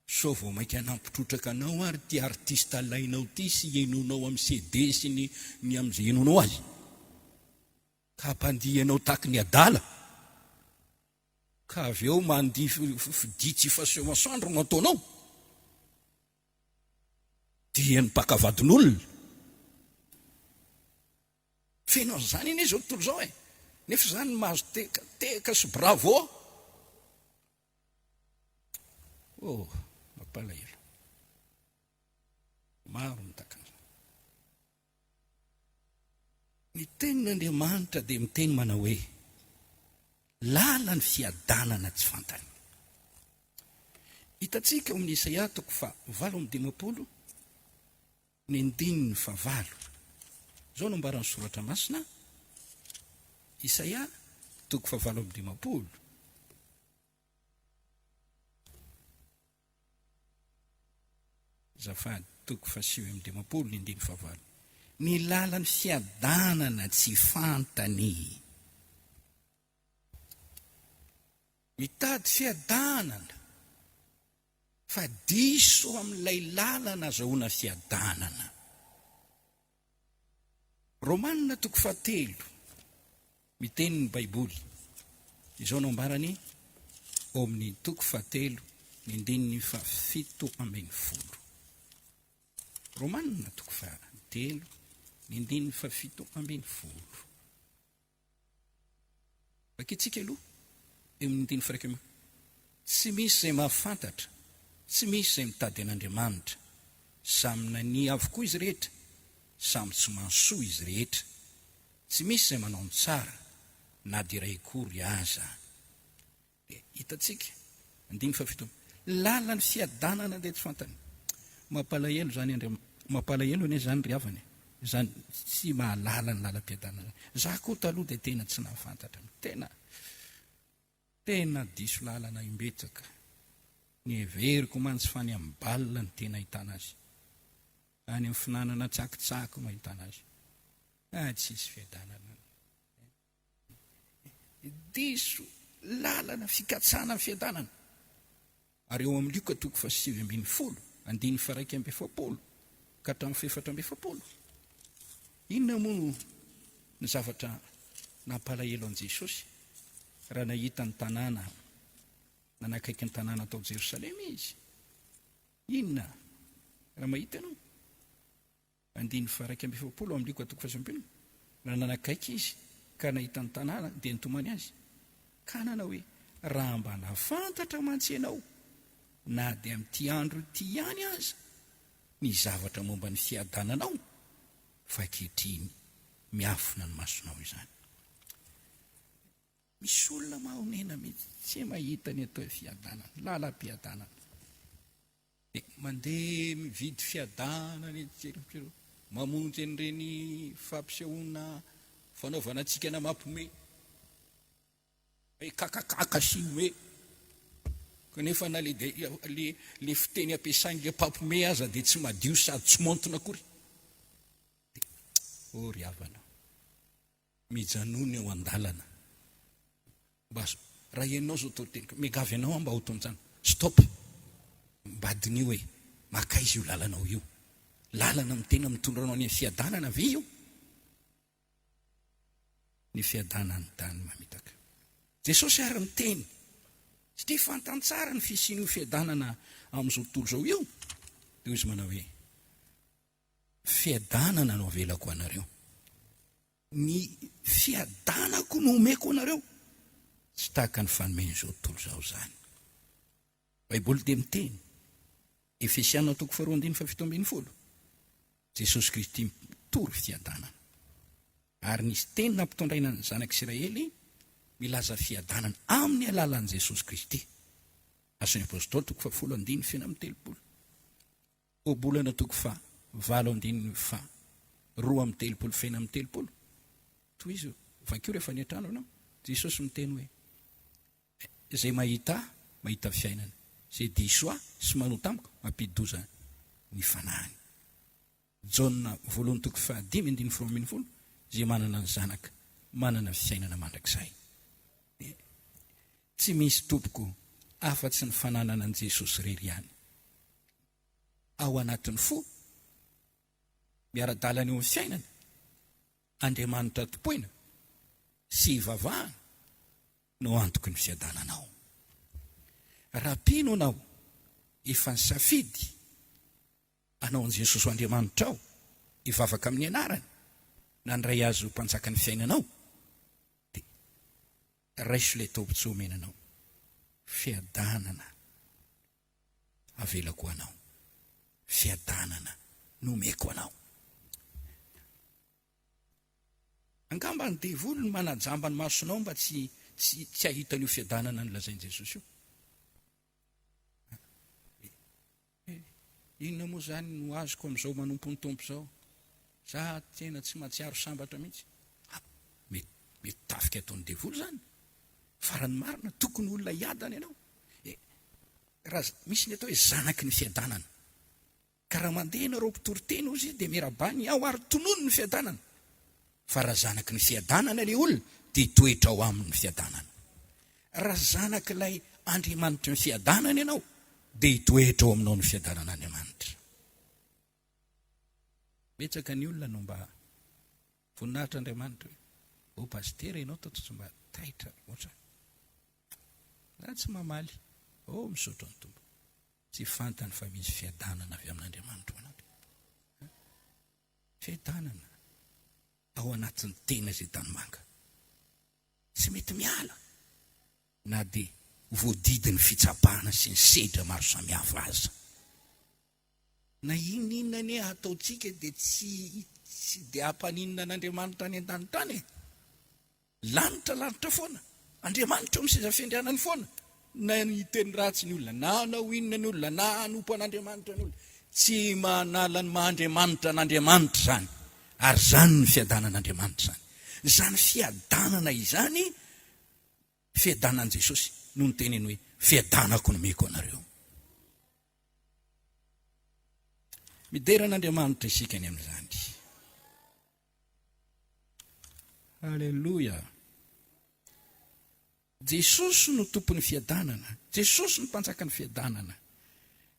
Sao vao mainka nampitrotraka anao ary ity artiste alainao ity sy henoinao amin'ny CD sy ny ny amin'izay henoinao azy. Ka hampandihy anao tahaky ny adala. Ka avy eo mandihy fidia tsy faseho masoandro no ataonao. Dia ny mpaka vadin'olona. Feno an'izany anie izao tontolo izao e. Nefa izany mahazo teka, teka sy bravo. Oh, mampalahelo. Maro ny tahaka an'izany. Ny tenin'Andriamanitra dia miteny manao hoe, Lalan'ny fiadanana tsy fantany. Hitantsika ao amin'ny Isaia toko faha 58 ny andininy faha valo. Izao no ambaran'ny Soratra Masina, Isaia toko faha 58. Azafady, toko faha 59 ny andininy fahavalo. Ny lalan'ny fiadanana tsy fantany. Mitady fiadanana fa diso amin'ilay lalana azahoana fiadanana. Romana toko fahatelo, miteny ny Baiboly. Izao no ambarany ao amin'ny toko fahatelo, ny andininy faha-17. Romana toko fahatelo, ny andininy faha-17. Vakintsika aloha eo amin'ny andininy faha-iraika amby. Tsy misy izay mahafantatra, tsy misy izay mitady an'Andriamanitra. Samy nania avokoa izy rehetra, samy tsy mahasoa izy rehetra. Tsy misy izay manao ny tsara, na dia iray akory aza. Dia hitantsika, andininy fahafito, lalan'ny fiadanana dia tsy fantany. Mampalahelo izany Andriam, mampalahelo anie izany ry havana e. Izany tsy mahalala ny lalam-piadanana. Za koa taloha dia tena tsy nahafantatra. Tena, tena diso lalana imbetsaka. Neveriko mantsy fa any amin'ny bal no tena ahitana azy. Any amin'ny finanana tsakitsaky no ahitana azy. Ah, tsisy fiadanana. Diso lalana fikatsahana ny fiadanana. Ary eo amin'ny Lioka toko faha-19, andininy faha-41 ka hatramin'ny faha-44, inona moa no ny zavatra nampalahelo an'i Jesosy raha nahita ny tanàna nanakaiky ny tanàna tao Jerosalema izy? Inona raha mahita ianao? Andininy faha-41 ao amin'ny Lioka toko faha-29, Raha nanakaiky izy ka nahita ny tanàna, dia nitomany azy, ka nanao hoe, Raha mba nahafantatra mantsy ianao, na dia amin'ity andro ity ihany aza, ny zavatra momba ny fiadananao, fa ankehitriny miafina ny masonao izany. Misy olona mahonena mihitsy, tsy mahita ny atao hoe fiadanana, lalam-piadanana. Dia mandeha mividy fiadanana etsy sy eroa, mamonjy an'ireny fampisehoana fanaovana hatsikana mampiomehy, hoe kakakaka sy hoe. Kanefa na le le le fiteny ampiasain'le mpampome aza dia tsy madio sady tsy maontina akory. Dia oh ry havana, mijanona eo an-dalana. Mba raha ianao izao toriteniko, miangavy anao aho mba ho tonjana. Stop! Mba diniho e, makaiza io lalanao io? Lalana tena mitondra anao any amin'ny fiadanana ve io? Ny fiadanan'ny tany mamitaka. Jesosy ary miteny, satria fantany tsara ny fisian'io fiadanana amin'izao tontolo izao io, dia hoy izy manao hoe, Fiadanana no avelako anareo. Ny fiadanako no omeko anareo. Tsy tahaka ny fanomen'izao tontolo izao izany. Baiboly dia miteny, Efesiana toko faharoa andininy faha-17, Jesosy Kristy mitory fiadanana. Ary nisy teny nampitondraina ny zanak'Isiraely milaza fiadanana amin'ny alalan'i Jesosy Kristy. Asan'ny Apostoly toko fahafolo andininy feno amby telopolo. Ohabolana toko faha valo andininy faha 32 feno amby telopolo. Tohizo, vakio rehefa any an-trano ianao. Jesosy miteny hoe, Izay mahita ahy, mahita fiainana. Izay diso ahy sy manota amiko, mampidi-doza ny fanahiny. Jaona voalohany toko fahadimy andininy faharoa 12, Izay manana ny Zanaka, manana fiainana mandrakizay. Dia tsy misy tompoko afa-tsy ny fananana an'i Jesosy irery ihany ao anatin'ny fo, miara-dalana eo amin'ny fiainana, Andriamanitra tompoina sy ivavahana no antoky ny fiadananao. Raha mpino anao, efa nisafidy anao an'i Jesosy ho Andriamanitrao, hivavaka amin'ny anarany, nandray Azy ho Mpanjakan'ny fiainanao, dia raiso ilay tombontsoa omena anao, fiadanana avelako ho anao, fiadanana no omeko anao. Angamba ny devoly no manajamba ny masonao mba tsy tsy tsy hahita an'io fiadanana nolazain'i Jesosy io. Inona moa izany no azoko amin'izao manompo ny Tompo izao? Za tena tsy mahatsiaro sambatra mihitsy. Ah, mety mety tafika ataon'ny devoly izany. Fa raha ny marina, tokony olona hiadana ianao. Eh, raha misy ny atao hoe zanaky ny fiadanana. Ka raha mandeha ianareo mpitory teny hozy izy dia miarabany aho ary tonony ny fiadanana. Fa raha zanaky ny fiadanana ilay olona dia hitoetra ao aminy ny fiadanana. Raha zanak'ilay Andriamanitry ny fiadanana ianao dia hitoetra ao aminao ny fiadanan'Andriamanitra. Betsaka ny olona no mba voninahitra Andriamanitra hoe, oh pasitera ianao tato tsy mba taitra loatra. Za tsy mamaly. Oh misaotra ny Tompo. Tsy fantany fa misy fiadanana avy amin'Andriamanitra ao anatiny. Fiadanana ao anatin'ny tena izay tanimanga. Tsy mety miala na dia voadidin'ny fitsapana sy ny sedra maro samihafa aza. Na inona inona anie hataontsika dia tsy tsy dia hampaninona an'Andriamanitra any an-danitra any e. Lanitra lanitra foana. Andriamanitra eo amin'ny seza fiandrianany foana. Na hiteny ratsy ny olona, na hanao inona ny olona, na hanompo an'Andriamanitra ny olona. Tsy manala ny maha Andriamanitra an'Andriamanitra izany. Ary izany ny fiadanan'Andriamanitra izany. Izany fiadanana izany, fiadanan'i Jesosy no niteneny hoe, fiadanako no omeko anareo. Midera an'Andriamanitra isika ny amin'izany. Aleloia! Jesosy no tompon'ny fiadanana, Jesosy no mpanjakan'ny fiadanana.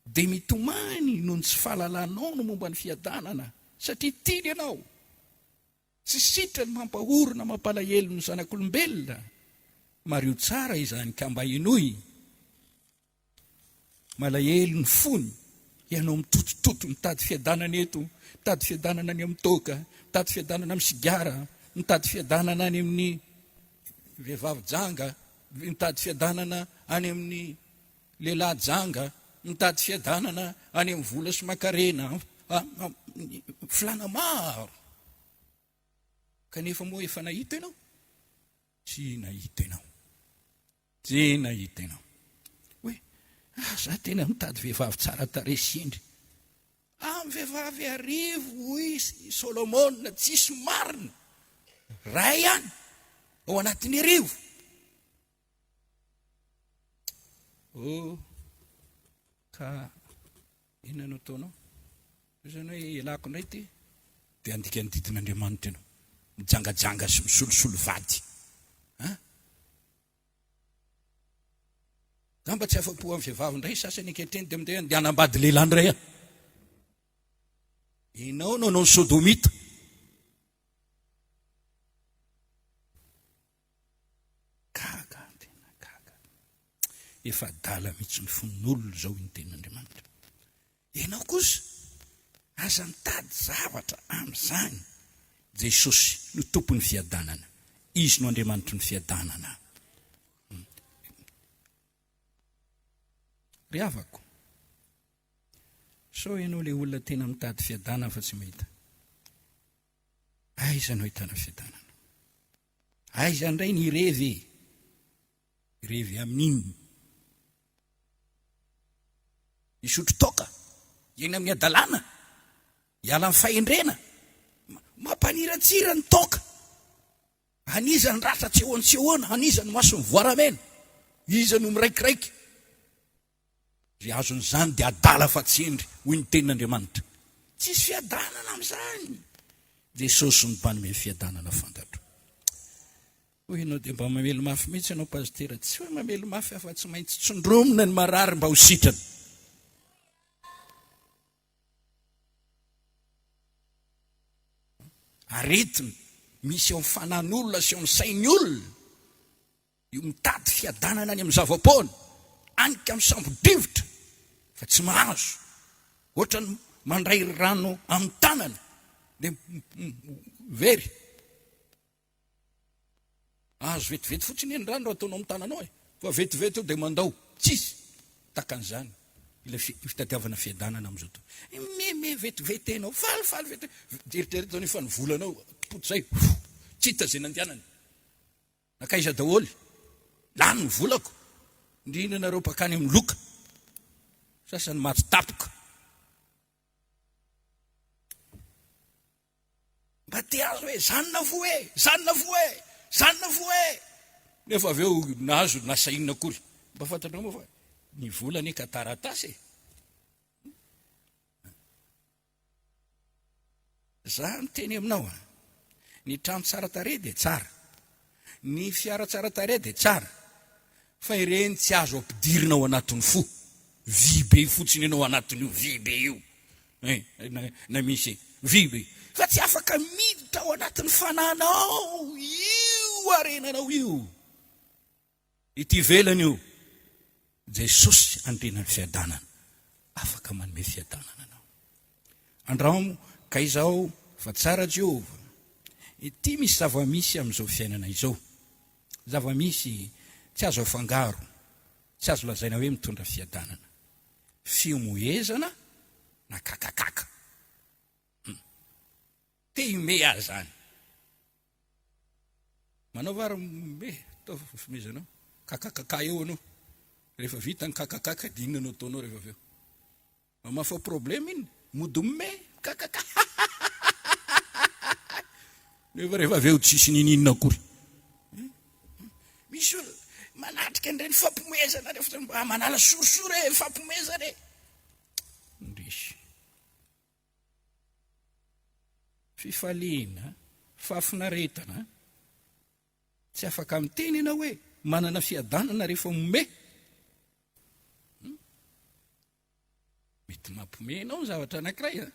Dia mitomany noho ny tsy fahalalanao ny momba ny fiadanana, satria tiany ianao. Tsy sitrany mampahory na mampalahelo ny zanak'olombelona. Mariho tsara izany ka mba henoy. Malahelo ny fony ianao mitotototo mitady fiadanana eto, mitady fiadanana any amin'ny toaka, mitady fiadanana amin'ny sigara, mitady fiadanana any amin'ny vehivavy janga, mitady fiadanana any amin'ny lehilahy janga, mitady fiadanana any amin'ny vola sy makarena, filàna maro. Kanefa moa efa nahita ianao? Tsy nahita ianao. Tsy nahita ianao. Hoe, ah, za tena mitady vehivavy tsara tarehy sy hendry. Amin'ny vehivavy arivo, hoy i Solomona, tsisy marina. Ray ihany, ao anatin'ny arivo. Oh, ka inona no ataonao? Toy izany hoe ialako indray ity. Dia handika ny didin'Andriamanitra ianao. Mijangajanga sy misolosolo vady. An? Angamba tsy afa-po amin'ny vehivavy indray sasany ankehitriny dia miteny hoe andeha hanambady lehilahy indray aho. Ianao no hanao ny sodomita. Gaga aho, tena gaga. Efa adala mihitsy ny fon'olona izao hoy ny tenin'Andriamanitra. Ianao kosa, aza mitady zavatra amin'izany. Jesosy no tompon'ny fiadanana. Izy no Andriamanitry ny fiadanana. Ry havako, sao ianao ilay olona tena mitady fiadanana fa tsy mahita. Aiza no ahitana fiadanana? Aiza indray ny revy e? Revy amin'inona? Hisotro toaka? Hiaina amin'ny hadalana? Hiala amin'ny fahendrena? Mampaniratsira ny toaka. An'iza ny ratra tsy ahoan tsy ahoana? An'iza ny maso mivoaramena? Iza no miraikiraiky? Izay azon'izany dia adala fa tsy hendry, hoy ny tenin'Andriamanitra. Tsisy fiadanana amin'izany. Jesosy no mpanome fiadanana fantatro. Hoy ianao dia mba mamely mafy mihitsy ianao pasitera. Tsy hoe mamely mafy aho fa tsy maintsy tsindromina ny marary mba ho sitrana. Aretina misy eo amin'ny fanan'olona sy eo amin'ny sain'ny olona. Io mitady fiadanana any amin'ny zava-poana, any ka misambo-drivotra fa tsy mahazo. Ohatran'ny mandray rano amin'ny tanana dia very. Azo vetivety fotsiny eny rano raha ataonao amin'ny tananao e. Fa vetivety eo dia mandao. Tsisy takan'izany ilay fitadiavana fiadanana amin'izao tontolo. Meme vetivety enao, falifaly vetivety. Eritrereto anefa ny volanao, potsay, tsy hita izay nandehanany. Nankaiza daholo? Lany ny volako. Indrindra nareo mpakany amin'ny loka. Sasany maty tapoka. Mba te azo hoe zanona fo e, zanona fo e, zanona fo e. Nefa avy eo nahazo nasa inona akory. Mba fantatrao moa fa ny vola anie ka taratasy e. Za miteny aminao a! Ny trano tsara tarehy dia tsara, ny fiara tsara tarehy dia tsara, fa ireny tsy azo ampidirina ao anatin'ny fo, vy be fotsiny ianao anatin'io vy be io, eh, na, na misy vy be, fa tsy afaka miditra ao anatin'ny fananao io harenanao io. Ity ivelany io, Jesosy Andrianan'ny fiadanana, afaka manome fiadanana anao. Andramo ka izao fa tsara Jehovah. Ity misy zava-misy amin'izao fiainana izao. Zava-misy tsy azo afangaro, tsy azo lazaina hoe mitondra fiadanana. Fihomohezana na kakakaka. Hum. Te hihomehy ahy izany. Manaova ary me, ataovy fifomezanao. Kakakaka eo anao. Rehefa vita ny kakakaka dia inona no ataonao rehefa avy eo? Mamafa problème iny, mody me, kakaka. Nefa rehefa avy eo tsisy ninininona akory. Misy olona manatrika an'ireny fampomezana rehefa mba manala sorisory e, fampomezana e. Indrisy. Fifaliana, fahafinaretana, tsy afaka miteny ianao hoe manana fiadanana rehefa mihomehy. Hmm? Mety mampihomehy anao ny zavatra anankiray a.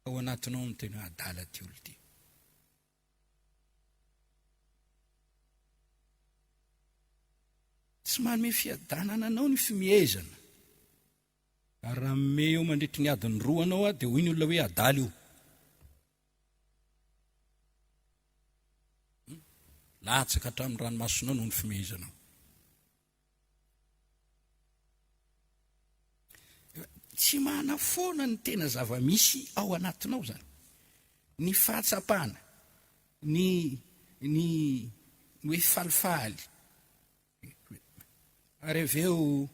Ao anatinao ny tena adala ty olo ty. Tsy manome fiadanana anao ny fimehezana. Ary raha mimehy eo mandritry ny adiny roa anao aho dia hoy ny olona hoe adala io. Hmm? Latsaka hatramin'ny ranomasonao noho ny fimehezanao. Tsy manafoana ny tena zava-misy ao anatinao izany. Ny fahatsapana, ny ny hoe falifaly, Ary avy eo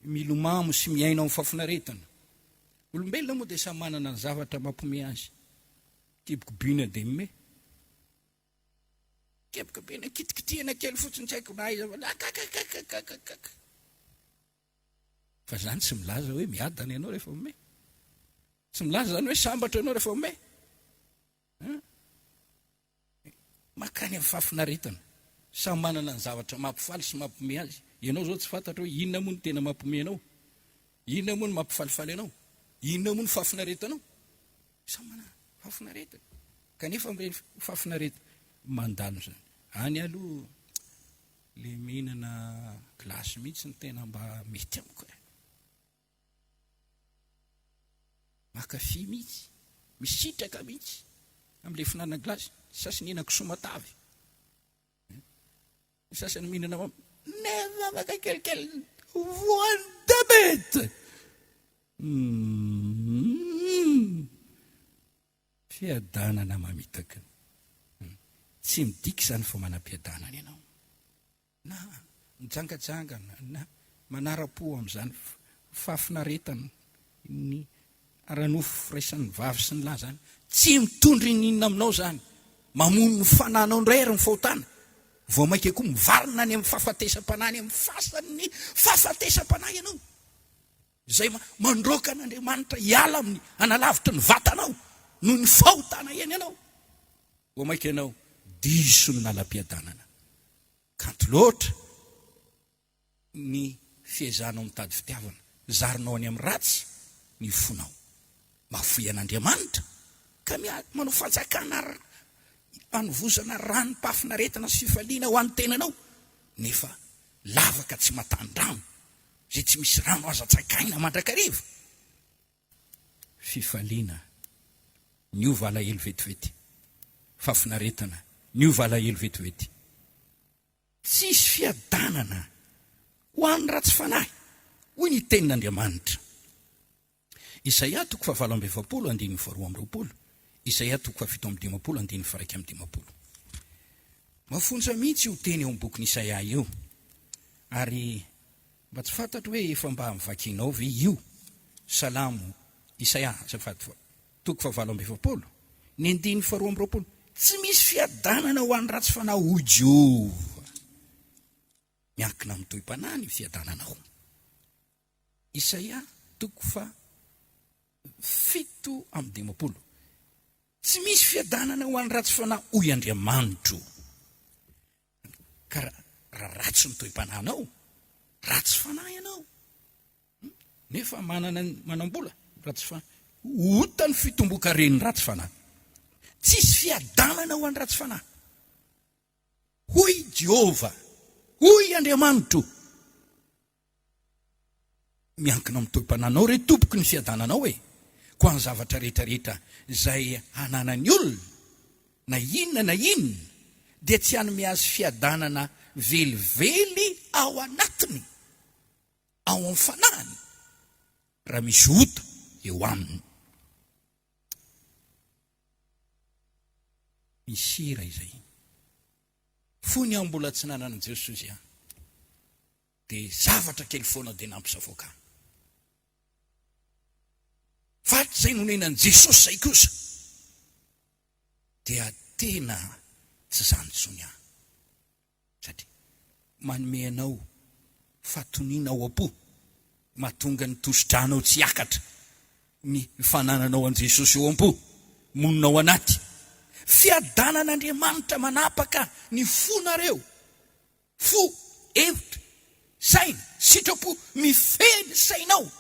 milomamo sy miaina ao amin'ny fahafinaretana. Olombelona moa dia samy manana ny zavatra mampiomehy azy. Kibokibina dia mimehy. Kibokibina, kitikitihina kely fotsiny tsy haiko na aiza fa kakakakakakaka. Fa izany tsy milaza hoe miadana ianao rehefa mihomehy. Tsy milaza izany hoe sambatra ianao rehefa mihomehy. Hein? Mankany amin'ny fahafinaretana. Samy manana ny zavatra mampifaly sy mampihomehy azy. Ianao izao tsy fantatra hoe inona moa no tena mampihomehy anao? Inona moa no mampifalifaly anao? Inona moa no fahafinaretanao? Samy manana fahafinaretana. Kanefa amin'ireny fahafinaretana mandalo izany. Any aloha le mihinana glace mihitsy no tena mba mety amiko e. Mankafy mihitsy, misitraka mihitsy amin'ilay fihinanana glace. Ny sasany mihinana kisoa matavy. Ny sasany mihinana nefa afaka kelikely voan'ny diabète. Fiadanana mamitaka. Tsy midika izany fa manam-piadanana ianao. Na mijangajangana na manara-po amin'izany fahafinaretana ny ara-nofo firaisan'ny vavy sy ny lahy izany, tsy mitondra ininona aminao izany, mamono ny fanahinao indray ary ny fahotana, vao mainka koa mivalona any amin'ny fahafatesam-panahy, any amin'ny fasan'ny fahafatesam-panahy ianao, izay mandroaka an'Andriamanitra hiala amin'ny hanalavitra ny vatanao noho ny fahotana iainanao. Vao mainka ianao diso ny lalam-piadanana. Kanto loatra ny fiezahanao mitady fitiavana. Zarinao any amin'ny ratsy ny fonao. Mahafoy an'Andriamanitra ka manao fanjakana anovozana ranom-pahafinaretana sy fifaliana ho an'ny tenanao, nefa lavaka tsy matan-drano, izay tsy misy rano aza tsakaina mandrakariva. Fifaliana, niova alahelo vetivety. Fahafinaretana, niova alahelo vetivety. Tsisy fiadanana ho an'ny ratsy fanahy, hoy ny tenin'Andriamanitra. Isaia toko fahavalo amby 40 andininy faharoa amby 20, Isaia toko fahafito amby 50 andininy faha 51. Mafonja mihitsy io teny ao amin'ny bokin'i Isaia io, ary Mba tsy fantatro hoe efa mba novakianao ve io Salamo, Isaia azafady fa, toko fahavalo amby 40, ny andininy faharoa amby 20, Tsy misy fiadanana ho an'ny ratsy fanahy hoy Jehovah. Miankina amin'ny toe-panahy ny fiadananao. Isaia toko faha 57, Tsy misy fiadanana ho an'ny ratsy fanahy hoy Andriamanitro. Ka raha ratsy ny toe-panahinao, ratsy fanahy ianao, nefa manana manam-bola, ratsy fanahy, ota ny fitomboan-karen'ny ratsy fanahy. Tsisy fiadanana ho an'ny ratsy fanahy. Hoy Jehovah, hoy Andriamanitro. Miankina amin'ny toe-pananao re tompoko ny fiadananao e! Koa ny zavatra rehetra rehetra izay hananan'ny olona na inona na inona dia tsy hanome azy fiadanana velively ao anatiny, ao amin'ny fanahiny, raha misy ota eo aminy. Misy hira izay. Fony aho mbola tsy nanana an'i Jesosy aho. Dia zavatra kely foana dia nampisavoaka ahy. Fa hatrizay nonenan'i Jesosy izay kosa dia tena tsy izany intsony aho. Satria manome anao fahatoniana ao am-po, mahatonga ny tosi-dranao tsy hiakatra ny fanananao an'i Jesosy ao am-po, monina ao anaty. Fiadanan'Andriamanitra manapaka ny fonareo. Fo, hevitra, saina, sitrapo, mifehy ny sainao.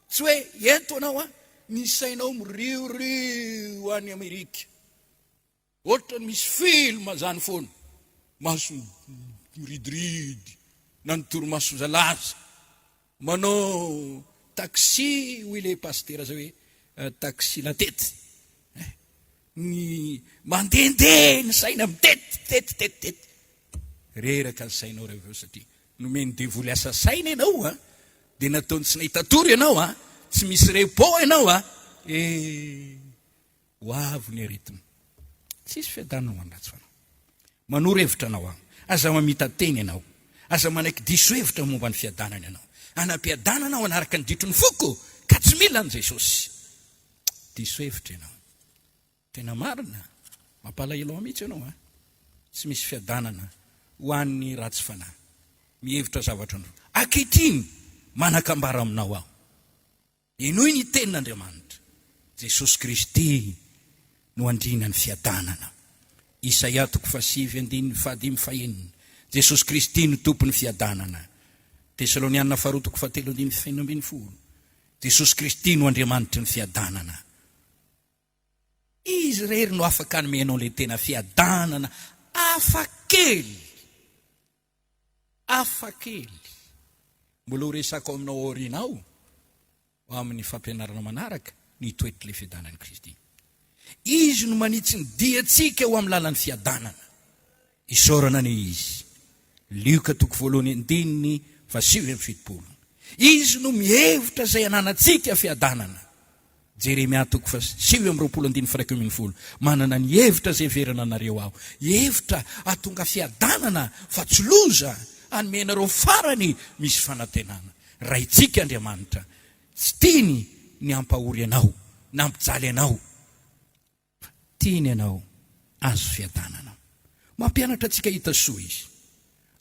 Tsy hoe ento anao an, ny sainao miriorio any Amerika. Ohatran'ny misy film zany foana. Maso miridiridy, na ny torimaso zalaza. Manao taxi hoy le pasitera zay hoe taxi la tete. Ny mandehandeha ny saina mitety tety tety tety. Reraka ny sainao rehefa eo satria nomen'ny devoly asa saina ianao a, dia nataony tsy nahita tory ianao a, tsy misy repos ianao a, eh, ho avy ny aretina. Tsisy fiadanana ho an'ny ratsy fanahy. Manoro hevitra anao aho, aza mamita-tena ianao, aza manaiky diso hevitra momba ny fiadanana ianao. Hanam-piadanana aho hanaraka ny ditry ny foko ka tsy mila an'i Jesosy. Diso hevitra ianao. Tena marina, mampalahelo ahy mihitsy ianao a. Tsy misy fiadanana ho an'ny ratsy fanahy. Mihevitra zavatra no. Ankehitriny! Manan-kambara aminao aho. Henoy ny tenin'Andriamanitra. Jesosy Kristy no andrinan'ny fiadanana. Isaia toko fahasivy andininy fahadimy fahenina. Jesosy Kristy no Tompon'ny fiadanana. Tesalonianina faharoa toko fahatelo andininy fahenina 16. Jesosy Kristy no Andriamanitry ny fiadanana. Izy irery no afaka hanome anao ilay tena fiadanana hafa kely. Hafa kely. Mbola ho resako aminao aoriana ao, amin'ny fampianarana manaraka, ny toetr'ilay fiadanan'i Kristy. Izy no manitsy ny diantsika ho amin'ny lalan'ny fiadanana. Isaorana anie Izy. Lioka toko voalohany andininy faha-79. Izy no mihevitra izay ananantsika fiadanana. Jeremia toko faha-29 andininy faha-11. Manana ny hevitra izay heverana anareo aho. Hevitra hahatonga fiadanana fa tsy loza, hanome anareo farany misy fanantenana. Raintsika Andriamanitra, tsy tiany ny hampahory anao na hampijaly anao. Tiany ianao azo fiadanana. Mampianatra antsika hita soa Izy.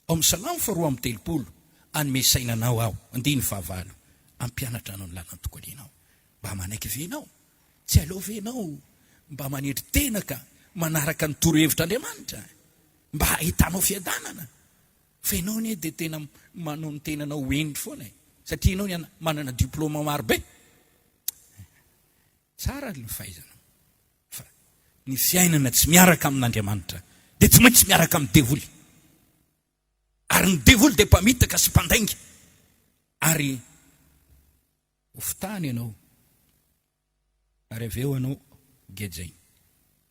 Ao amin'ny Salamo faharoa 32, Hanome saina anao Aho, andininy fahavalo, hampianatra anao ny lalan-tokolianao. Mba manaiky ve ianao? Tsy aleo ve ianao mba manetry tena ka manaraka ny torohevitr'Andriamanitra mba hahitanao fiadanana? Fa ianao anie dia tena manao ny tenanao ho hendry foana e! Satria ianao manana diplôma maro be. Tsara ny fahaizana fa ny fiainana tsy miaraka amin'Andriamanitra dia tsy maintsy miaraka amin'ny devoly. Ary ny devoly dia mpamitaka sy mpandainga. Ary ho fitahany ianao ary avy eo ianao gejainy.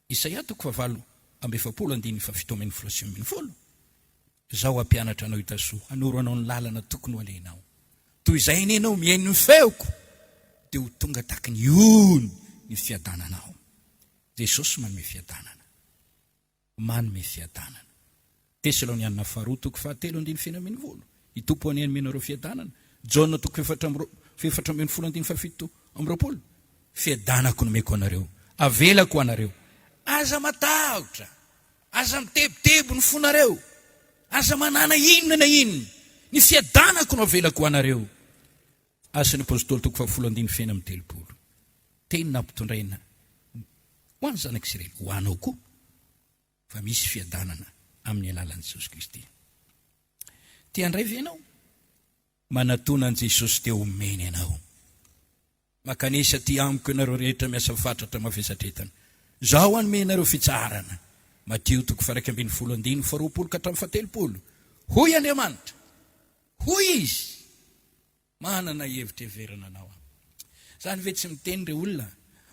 Isaia toko fahavalo amby 40 andininy faha-17 sy 19. Izaho hampianatra anao hitasoa, hanoro anao ny lalana tokony ho alehanao. Toy izay anie ianao mihaino ny feoko, dia ho tonga tahaka ny ony ny fiadananao. Jesosy manome fiadanana. Manome fiadanana. Tesalonianina faharoa toko fahatelo andininy fahenina 16. I Tompo anie hanome anareo fiadanana. Jaona toko faha-14 andininy faha-27. Fiadanako nomeko anareo, avelako ho anareo. Aza matahotra. Aza mitebiteby ny fonareo, aza manana inona na inona, ny fiadanako no avelako ho anareo. Asan'ny Apostoly toko fahafolo andininy faha-36. Teny nampitondraina ho an'ny zanak'Isiraely, ho anao koa, fa misy fiadanana amin'ny alalan'i Jesosy Kristy. Te handray ve ianao? Manatona an'i Jesosy dia omeny anao. Mankanesa aty amiko ianareo rehetra miasa fatratra mavesatretana. Izaho hanome anareo fitsaharana. Matio toko faha-11 andininy faha-20 ka hatramin'ny faha-30. Hoy Andriamanitra, hoy Izy, Manana hevitra heverina anao Aho. Izany ve tsy miteny re olona?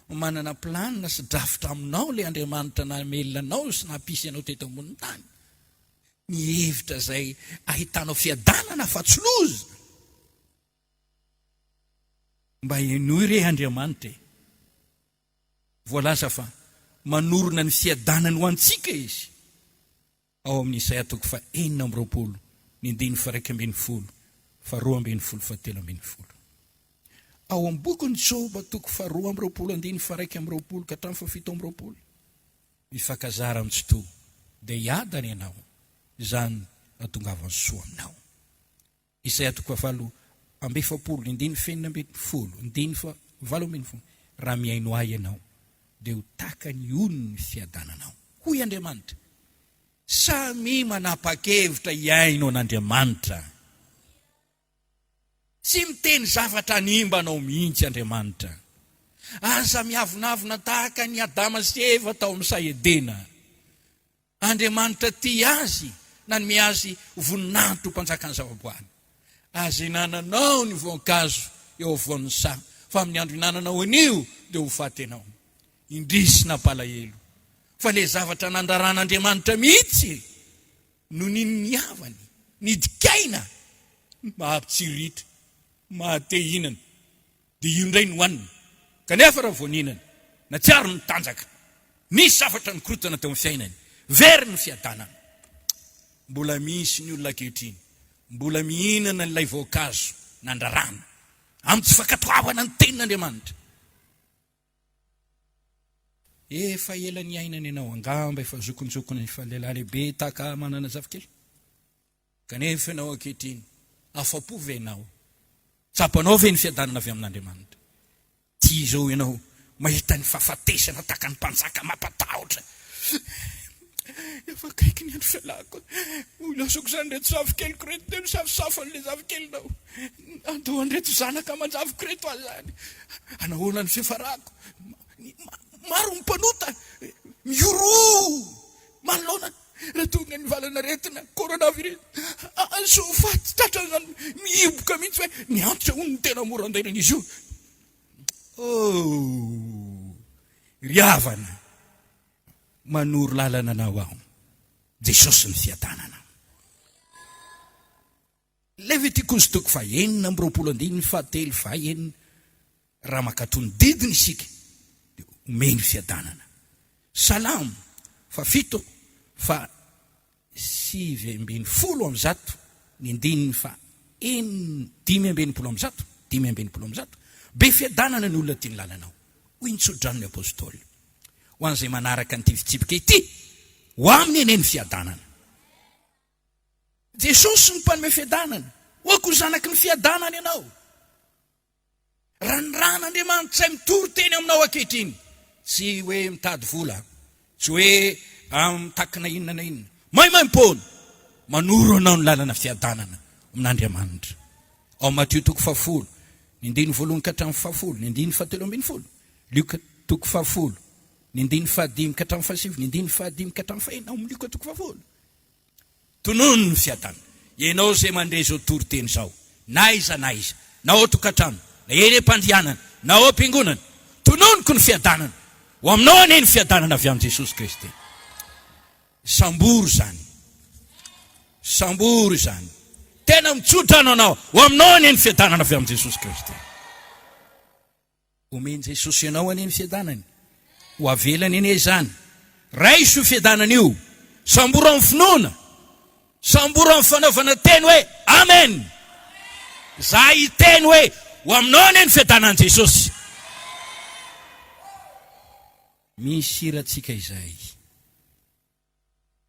Manana planina sy drafitra aminao ilay Andriamanitra namelona anao sy nampisy anao teto ambonin'ny tany. Ny hevitra izay ahitanao fiadanana fa tsy loza. Mba henoy re Andriamanitra e! Voalaza fa manorina ny fiadanany ho antsika Izy ao amin'ny Isaia toko faha-26 ny andininy faha-11, faha-12, faha-13. Ao amin'ny bokin'i Joba toko faha-22 andininy faha-21 ka hatramin'ny faha-27. Mifankazara amin'ny Tsitoha dia hiadana ianao, izany hahatongavan'ny soa aminao. Isaia toko fahavalo amby 40 ny andininy faha-16, andininy faha-18, Raha mihaino Ahy ianao, dia ho tahaka ny ony ny fiadananao. Hoy Andriamanitra, Samia manapa-kevitra hihaino an'Andriamanitra. Tsy miteny zavatra hanimba anao mihitsy Andriamanitra. Aza miavonavona tahaka an'i Adama sy Eva tao amin'ny saha Edena. Andriamanitra tia azy, nanome azy voninahitra ho mpanjakan'ny zavaboary. Aza ihinananao ny voankazo eo afovoan'ny saha, fa amin'ny andro ihinananao an'io dia ho faty ianao. Indrisy nampalahelo fa ilay zavatra nandraran'Andriamanitra mihitsy no niniavany, nidikaina, mahampitsiritra, maha-te hihinana. Dia io indray no hohanina. Kanefa raha vao nihinana, natsiaro ny tanjaka. Nisy zavatra nikorotana teo amin'ny fiainany. Very ny fiadanana. Mbola misy ny olona ankehitriny mbola mihinana ilay voankazo nandrarana, amin'ny tsy fankatoavana ny tenin'Andriamanitra. Efa ela niainana ianao, angamba efa zokinjokiny, efa lehilahy lehibe tahaka manana zafikely. Kanefa ianao ankehitriny, afa-po ve ianao? Tsapanao ve ny fiadanana avy amin'Andriamanitra? Tia izao ianao mahita ny fahafatesana tahaka ny mpanjaka mampatahotra. Efa akaiky ny andro fialako. Ho ilaozako izany ireto zafikeliko ireto dia misafosafo an'ilay zafikelinao. Handao an'ireto zanaka aman-javoko ireto aho izany. Hanahoana ny fiafarako? Maro ny mpanota mihorohoro manoloana raha tonga ny valanaretina coronavirus. Azo ho faty tratran'izany mihiboka mihitsy hoe ny antitra hono no tena mora andainan'izy io. Oh, ry havana, manoro lalana anao aho. Jesosy ny fiadanana. Levitikosy toko fahenina amby 20 andininy fahatelo fahenina, Raha mankatò ny didiny isika dia omeny fiadanana. Salamo fahafito faha 169 ny andininy faha enina 165, 165, Be fiadanana ny olona tia ny lalanao, hoy ny tsodranon'ny Apostoly. Ho an'izay manaraka an'ity fitsipika ity, ho aminy anie ny fiadanana. Jesosy no mpanome fiadanana. Hoako ho zanaky ny fiadanana ianao. Raha ny ran'Andriamanitra izay mitory teny aminao ankehitriny, tsy hoe mitady vola, tsy hoe mitaky na inona na inona, maimaimpoana, manoro anao ny lalana fiadanana amin'Andriamanitra. Ao Matio toko fahafolo, ny andininy voalohany ka hatramin'ny fahafolo, ny andininy fahatelo ambin'ny folo, Lioka toko fahafolo, ny andininy fahadimy ka hatramin'ny fahasivy, ny andininy fahadimy ka hatramin'ny fahenina, ao amin'ny Lioka toko fahafolo. Tonony ny fiadanana. Ianao izay mandre izao toriteny izao, na aiza na aiza, na ao an-tokantrano, na eny am-pandihanana, na ao am-piangonana, tononiko ny fiadanana. Ho aminao anie ny fiadanana avy amin'i Jesosy Kristy. Sambory izany. Sambory izany. Tena mitsodrano anao. Ho aminao anie ny fiadanana avy amin'i Jesosy Kristy. Omen'i Jesosy anao anie ny fiadanany. Ho avelany anie izany. Raiso io fiadanana io. Sambory amin'ny finoana. Sambory amin'ny fanaovana teny hoe Amen. Za hiteny hoe ho aminao anie ny fiadanan'i Jesosy. Misy hirantsika izay.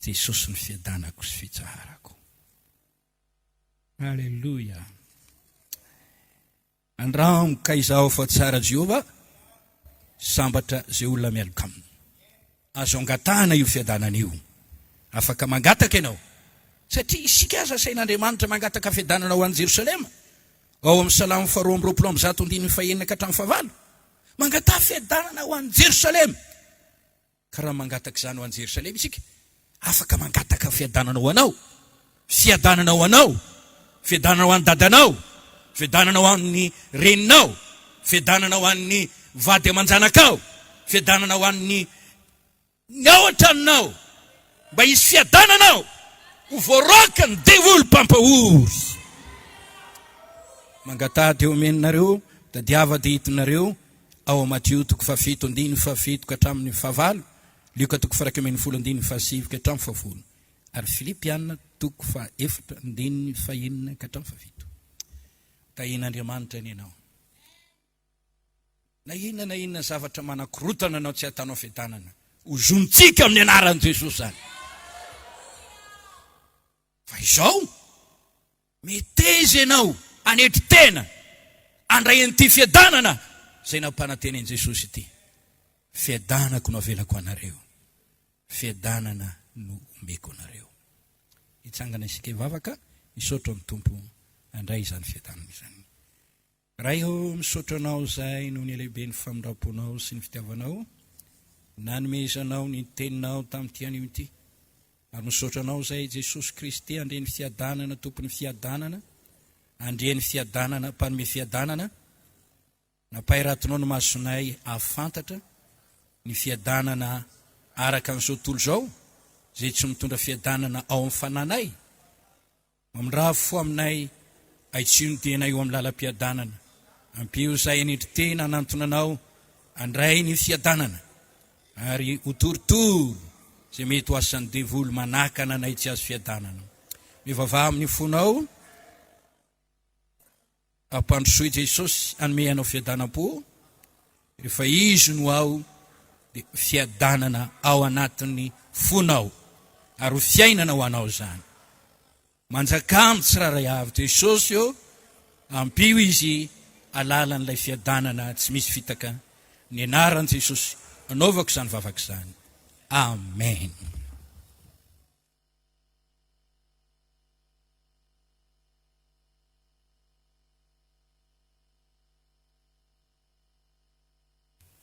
Jesosy ny fiadanako sy fitsaharako. Alléluia. Andramo ka izaho fa tsara Jehovah, sambatra ze olona mialoka aminy. Azo angatahana io fiadanana io. Afaka mangataka ianao. Satria isika aza asain'Andriamanitra mangataka fiadanana ho an'i Jerosalema. Ao amin'ny Salamo faha 122 andininy fahenina ka hatramin'ny fahavalo. Mangataha fiadanana ho an'i Jerosalema. Ka raha mangataka izany ho an'i Jerosalema isika, afaka mangataka fiadanana ho anao, fiadanana ho anao, fiadanana ho an'ny dadanao, fiadanana ho an'ny reninao, fiadanana ho an'ny vady aman-janakao, fiadanana ho an'ny ny ao an-tranonao, mba hisy fiadanana ao, ho voaroaka ny devoly mpampahory. Mangataha dia omenareo, tadiava dia hitinareo, Ao Matio toko fahafito andininy fahafito ka hatramin'ny fahavalo, Lioka toko faha-11 andininy fahasivy ka hatramin'ny fahafolo, ary Filipiana toko fahaefatra andininy fahenina ka hatramin'ny fahafito. Tahian'Andriamanitra anie ianao. Na inona na inona zavatra manakorotana anao tsy ahitanao fiadanana, hozontsika amin'ny anaran'i Jesosy izany. Fa izao, meteza ianao hanetry tena handray an'ity fiadanana izay nampanantenain'i Jesosy ity. Fiadanako no avelako anareo, fiadanana no omeko anareo. Hitsangana isika hivavaka, hisaotra ny Tompo handray izany fiadanana izany. Ray ô, misaotra Anao izahay noho ny halehiben'ny famindram-ponao sy ny fitiavanao nanomezanao ny Teninao tamin'ity anio ity. Ary misaotra Anao izahay Jesosy Kristy Andrian'ny fiadanana, Tompon'ny fiadanana, Andrian'ny fiadanana, Mpanome fiadanana. Nampahiratinao ny masonay hahafantatra ny fiadanana araka an'izao tontolo izao, izay tsy mitondra fiadanana ao amin'ny fananay. Mamindravo fo aminay, ahitsio ny dianay ho amin'ny lalam-piadanana. Ampio izahay hanetry tena hanantona Anao, handray ny fiadanana, ary ho torotoro izay mety ho asan'ny devoly manakana anay tsy hahazo fiadanana. Mivavaha amin'ny fonao. Ampandrosoy Jesosy hanome anao fiadanam-po, rehefa Izy no ao dia fiadanana ao anatin'ny fonao ary ho fiainana ho anao izany. Manjakà amin'ny tsirairay avy Jesosy ô! Ampio izy alalan'ilay fiadanana tsy misy fitaka, ny anaran'i Jesosy anaovako izany vavaka izany. Amen.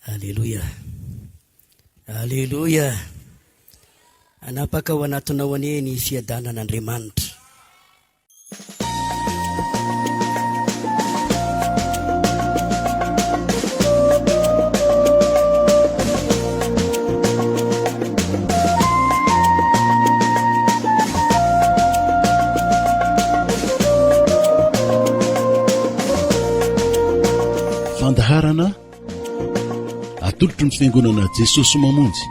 Aleloia! Aleloia! Hanapaka ao anatinao anie ny fiadanan'Andriamanitra. Fandaharana atolotry ny Fiangonana Jesosy Mamonjy.